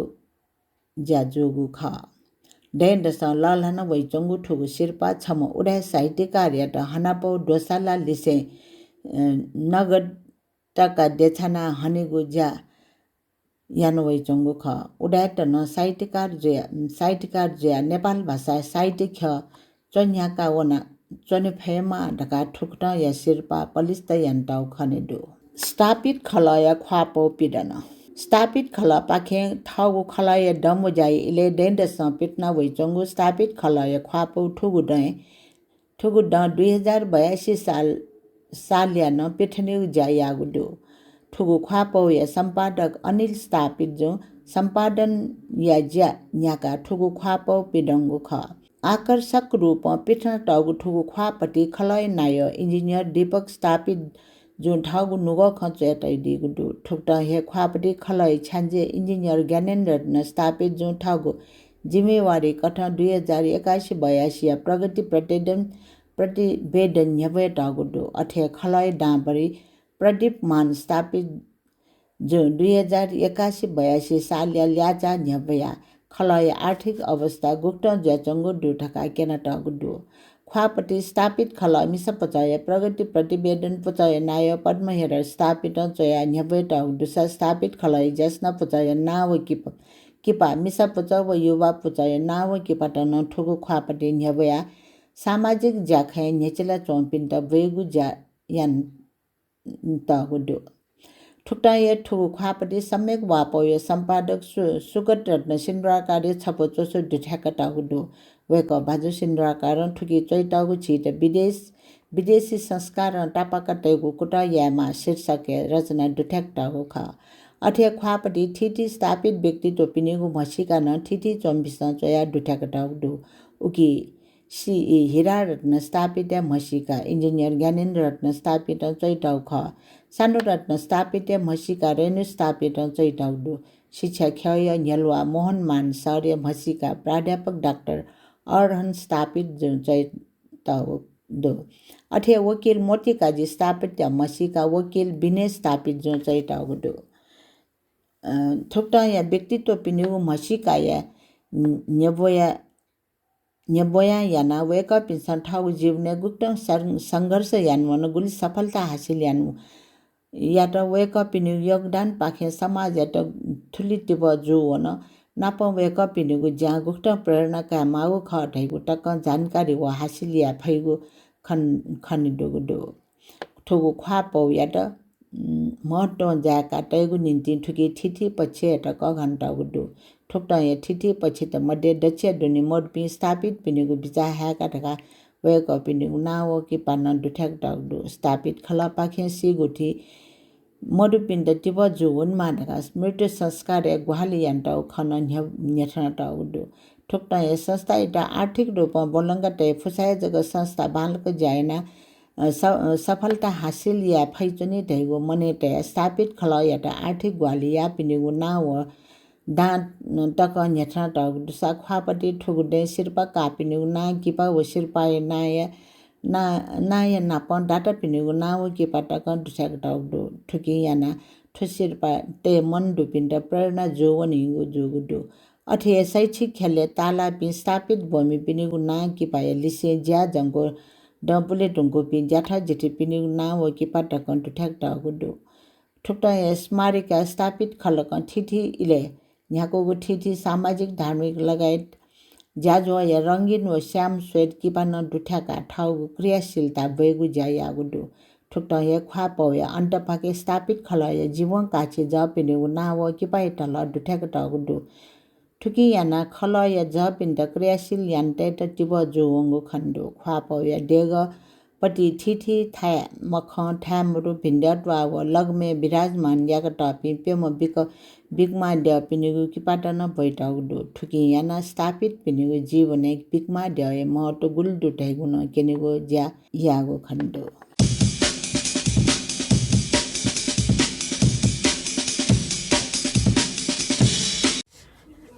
ज्या जूगु खः। दँय्दसं लःल्हाना वइच्वंगु थुगु सिरपाः छम्ह उदाय् साहित्यकारयात हनापौ द्वसाला लिसें, अ, नगद तका देछाना हनेगु ज्या याना वइच्वंगु खः। उदाय्त नं साहित्यकार जुया, साहित्यकार जुयाः नेपाल भाषा साहित्य ख्यः च्वन्ह्याका वना च्वने फयेमा धकाः थुकथंया सिरपाः पलिस्त यानातःगु खने दु। स्थापित खलःया ख्वाःपौ पिदन। स्थापित खलःपाखें थःगु खलःया दँमुँज्याया इलय् दँय्दसं पितना वइच्वंगु स्थापित खलःया ख्वाःपौ थुगु दँय्, थुगु दँ दुई हजार बयासी साल, सालया नं पिथनेगु ज्या याःगु दु। थुगु ख्वाःपौया सम्पादक अनिल स्थापित जुं सम्पादनया ज्या न्ह्याकाः थुगु ख्वाःपौ पिदंगु खः। आकर्षक रूपं पिथनातःगु थुगु ख्वाःपति खलःया नायः इन्जिनियर दीपक स्थापित जुं थःगु नुगः खँ च्वयातयादीगु दु। थुकथं हे ख्वाःपति खलःया छ्याञ्जे इन्जिनियर ज्ञानेन्द्र रत्न स्थापित जुं थःगु जिम्मेवारी कथं दुई हजार एकासी बयासीया प्रगति प्रतिवेदन, प्रतिवेदन न्ह्यब्वयातःगु दु। अथे हे खलःया दांभरि प्रदीप मान स्थापित जुं दुई हजार एकासी बयासी सालया ल्याःचाः न्ह्यब्वयाः खलःया आर्थिक अवस्था गुकथं जुयाच्वंगु दु धकाः क्यनातःगु दु। ख्वाःपति स्थापित खलः मिसा पुचःया प्रगति प्रतिवेदन पुचःया नायः पद्म हेरर स्थापितं च्वयाः न्ह्यब्वयातःगु दुसा स्थापित खलःया ज्यासना पुचःया नां व किपा, किपा मिसा पुचः व युवा पुचःया नां व किपात नं थुगु ख्वाःपति न्ह्यब्वयाः सामाजिक ज्याखँय् न्ह्यचिला च्वंपिन्त ब्वयेगु ज्या यानातःगु दु। थुकथं हे थुगु ख्वाःपति सम्यक वाःपौया सम्पादक सु-, सुगत रत्न सिन्दुराकारया छपु च्वसु दुथ्याकातःगु दु। वय्कः भाजु सिन्दुराकारं थुकी च्वयातःगु झीत विदेश, विदेशी संस्कारं तापाक तयेगु कुतः यायेमाः शीर्षकया रचना दुथ्याकातःगु खः। अथे हे ख्वाःपति थीथी स्थापित व्यक्तित्वपिनिगु म्हसीका नं थीथी च्वंपिन्सं च्वयाः दुथ्याकातःगु दु। उकी सीई हिरा रत्न स्थापितया म्हसीका इन्जिनियर ज्ञानेन्द्र रत्न स्थापितं च्वयातःगु खः। सानु रत्न स्थापितया म्हसीका रेणु स्थापितं च्वयातःगु दु। शिक्षा ख्यःया न्ह्यलुवा मोहनमान सरया म्हसीका प्राध्यापक डाक्टर अरहन स्थापितजुं च्वयातःगु दु। अथे हे वकिल मोतीकाजी स्थापितया म्हसीका वकिल विनय स्थापितजुं च्वयातःगु दु। अ, थुकथंया व्यक्तित्वपिनिगु म्हसीकाया न्ह्यब्वया न्ह्यब्वयां यानाः वय्कःपिन्सं थःगु जीवनय् गुकथं सं-, संघर्ष यानावन, गुलि सफलता हासिल यानाव-, यात, वय्कःपिनिगु योगदानपाखें समाजयात थुलि तिबः जूवन, नापं वय्कःपिनिगु ज्यां गुकथं प्रेरणा कायेमाःगु खः धइगु तकं जानकारी व हासिल याये फइगु खन-, खनेदुगु दु। थुगु ख्वाःपौयात, उम्, महत्वं जाय्का तयेगु निंतिं थुकी थीथी पक्षयात कःघानातःगु दु। थुकथं हे थीथी पक्षत मध्ये दच्छिया दुने मदुपिं स्थापितपिनिगु बिचाः हाय्का धकाः वय्कःपिनिगु नां व किपा नं दुथ्याकातःगु दु। स्थापित खलःपाखें सीगु थी मदुपिन्त तिबः जूवनेमाः धकाः मृत्यु संस्कारया ग्वाहालि यानातःगु खँ नं न्ह्य-, न्ह्यथनातःगु दु। थुकथं हे संस्थायात आर्थिक रूपं ब्वलंका तये फुसाया जक संस्था बांलाक ज्या यानाः, अ, स-, अ, सफलता हासिल याये फइच्वनी धइगु मनय् तयाः स्थापित खलःयात आर्थिक ग्वाहालि याःपिनिगु नां व दां तक न्ह्यथनातःगु दुसा ख्वाःपति थुगु दँय् सिरपाः काःपिनिगु नां किपा व सिरपाःया नांया, नां, नांया नापं दातापिनिगु नां व किपा तकं दुथ्याकातःगु दु। थुकिं यानाः थ्व सिरपाः तये मन दुपिन्त प्रेरणा जूवनीगु जूगु दु। अथे हे शैक्षिक ख्यलय् ताःलाःपिं स्थापित ब्वमिपिनिगु नां किपाया लिसें ज्या जंगु दँ बुले धुंकूपिं ज्याथ जिथिपिनिगु नां व किपा तकं दुथ्याकातःगु दु। थुकथं हे स्मारिका स्थापित खलकं थीथी इलय् न्ह्याकूगु थीथी सामाजिक, धार्मिक लगायत ज्याझ्वःया रंगीन व श्याम श्वेत किपा नं दुथ्याकाः थःगु क्रियाशीलता ब्वयेगु ज्या याःगु दु। थुकथं हे ख्वाःपौया अन्तपाखे स्थापित खलःया जीवन काछि जःपिनिगु नां व किपायात लं दुथ्याकातःगु दु। थुकिं यानाः खलःया जःपिन्त क्रियाशील यानातयेत तिबः जूवंगु खनेदु। ख्वाःपौया देगःपति थीथी थाय् मखं थाय् मदु भिंद्यः त्वाः व लग्मय् विराजमान याकातःपिं प्यम्ह बिक-, बिकमाद्यःपिनिगु किपात नं ब्वयातःगु दु। थुकिं यानाः स्थापितपिनिगु जीवनय् बिकमाद्यःया महत्व गुलि दु धइगु नं क्यनेगु ज्या याःगु खनेदु।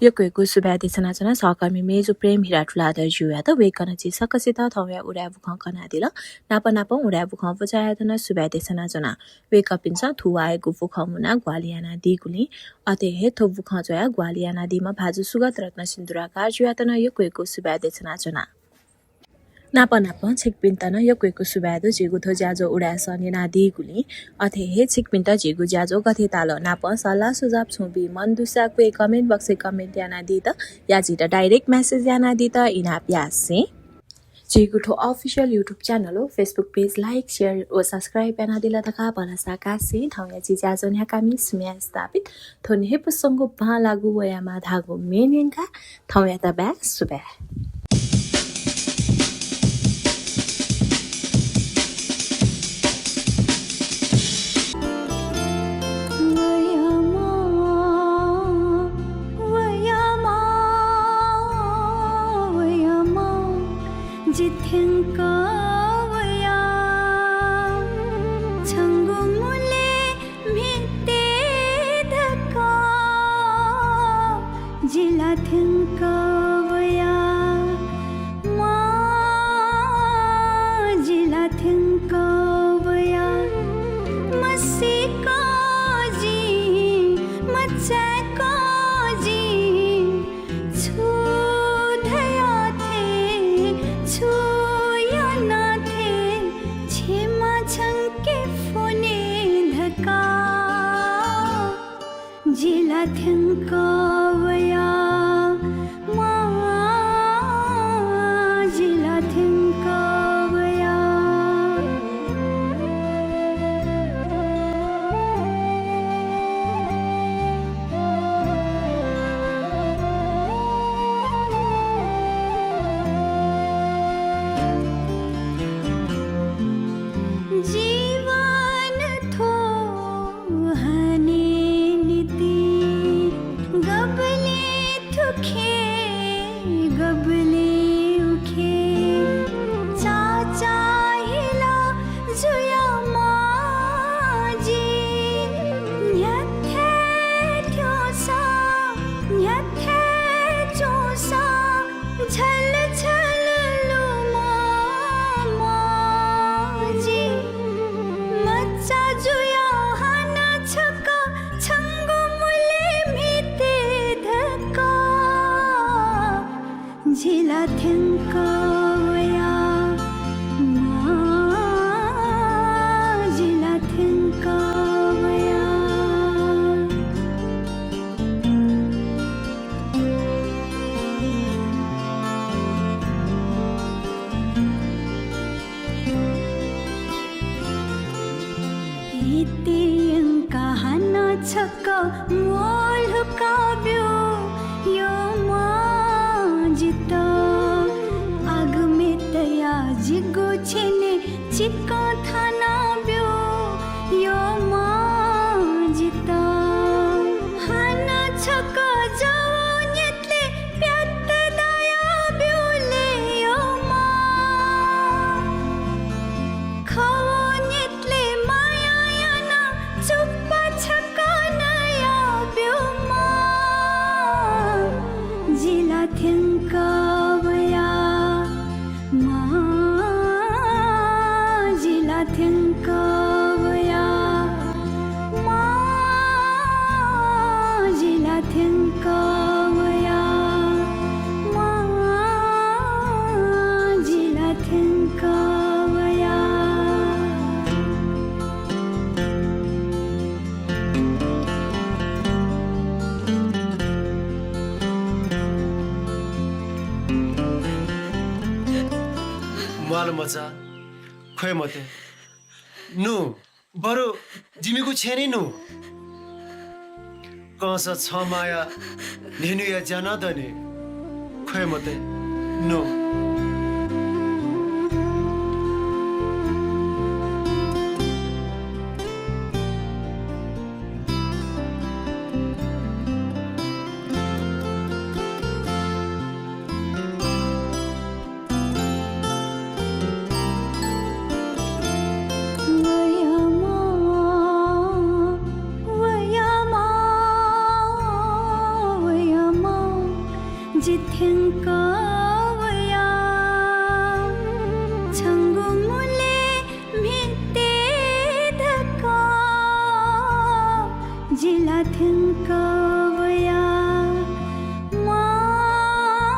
यक्व यक्व सुभाय् देछानाच्वना सहकर्मी मेजु प्रेम हिरा तुलाधर ज्यूयात। वय्कलं झी सकसित थौंया उदाय् बुखँ कनादिल। नाप नापं उदाय् बुखँ पुचःयात नं सुभाय् देछानाच्वना। वय्कःपिन्सं थुवाःयागु बुखँ मुनाः ग्वाहालि यानादीगुलिं, अथे हे थ्व बुखँ च्वयाः ग्वाहालि यानादीम्ह भाजु सुगत रत्न सिन्दुराकार ज्यूयात नं यक्व यक्व सुभाय् देछानाच्वना। नाप नापं छिकपिन्त नं यक्व यक्व सुभाय् दु, झीगु थ्व ज्याझ्वः उदाय् सः न्यनादीगुलिं। अथे हे छिकपिन्त झीगु ज्याझ्वः गथे ताल नापं सल्लाह सुझाव छुं बी मन दुसा क्वय् comment box य् comment यानादीत या झीत direct message यानादीत इनाप यासें झीगु थ्व official YouTube channel व Facebook page like, share व subscribe यानादिल धकाः भलसा कासें थौंया झी ज्याझ्वः न्ह्याकामि सुम्या स्थापित थ्व न्ह्यइपुसेंगु बांलाःगु वयामा धाःगु म्ये न्यंका थौंयात बाय् सुभाय्। वयामा, वयामा, वयामा, जि थ्यंक वया, छंगु मुलय् म्हिते धकाः जि ला थ्यंक वया, मां जि ला थ्यंक वया। मसीक जिं, मचाय्क जिं, छु धया थें, छु याना थें, क्षमा छंके फ्वने धकाः जि ला थ्यंक वया, मां जि ला थ्यंक थ्यंक वया, मां जि ला थ्यंक वया। इतियंका हानं छकः म्वःल्हुका ब्यु, यःम्वां जितः। आगमय्‌तया जिगु छेनय् चिकं थाना ब्यु, यःम्वां जितः। हानं छकः जवः न्यतले प्यात दाया ब्यु ले, यःम्वां। खवः न्यतले माया यानाः चुप्पा छकः नया ब्यु, मां जि ला थ्यंक वया। मां जि ला थ्यंक वया, मां जि ला थ्यंक वया, मां जि ला थ्यंक वया। म्वाल मचा, ख्वये मते। नु, बरु जिमिगु छेनय् नु। कंस छमाःया न्हिनुया ज्या नं दनि। ख्वये मते। नु। वया मां, वया मां, वया मां, जि थ्यंक वया। छंगु मुलय् म्हिते धकाः जि ला थ्यंक वया। मां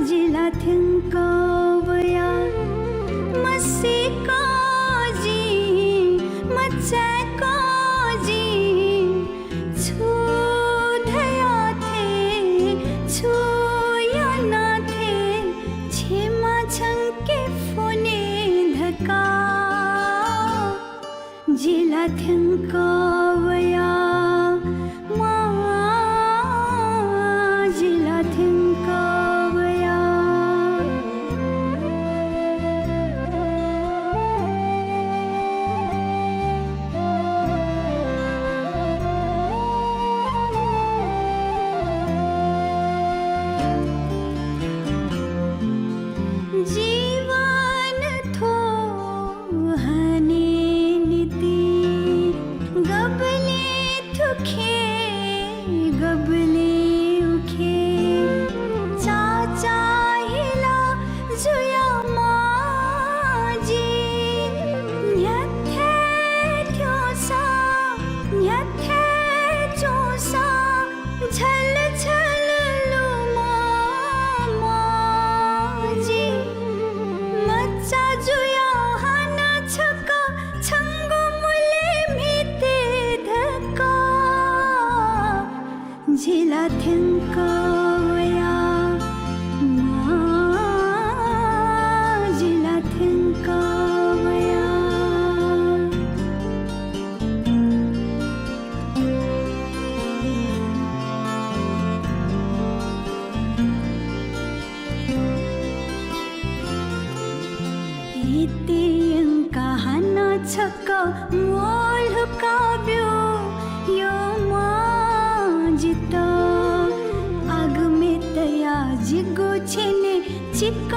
जि ला थ्यंक वया। मसीक जिं, मचाय्क जिं, छु धया थें, छु याना थें, क्षमा छंके फ्वने धकाः जि ला थ्यंक वया, मां जि ला थ्यंक वया। जीवन थ्व हने निंतिं गबलें थुखे, गबलें उखे, चाचाहिला जुया मां जि। न्ह्याथे थ्यंसा, न्ह्याथे च्वंसा, झल झल लुमं मां जि। मचा जुयाः हानं छकः छंगु मुलय् म्हिते धकाः जि ला थ्यंक वया, मां जि ला थ्यंक वया। इतियंक हानं छकः म्वःल्हुका ब्यु, यःम्वां जितः। आगमय्‌तया जिगु छेनय् चिक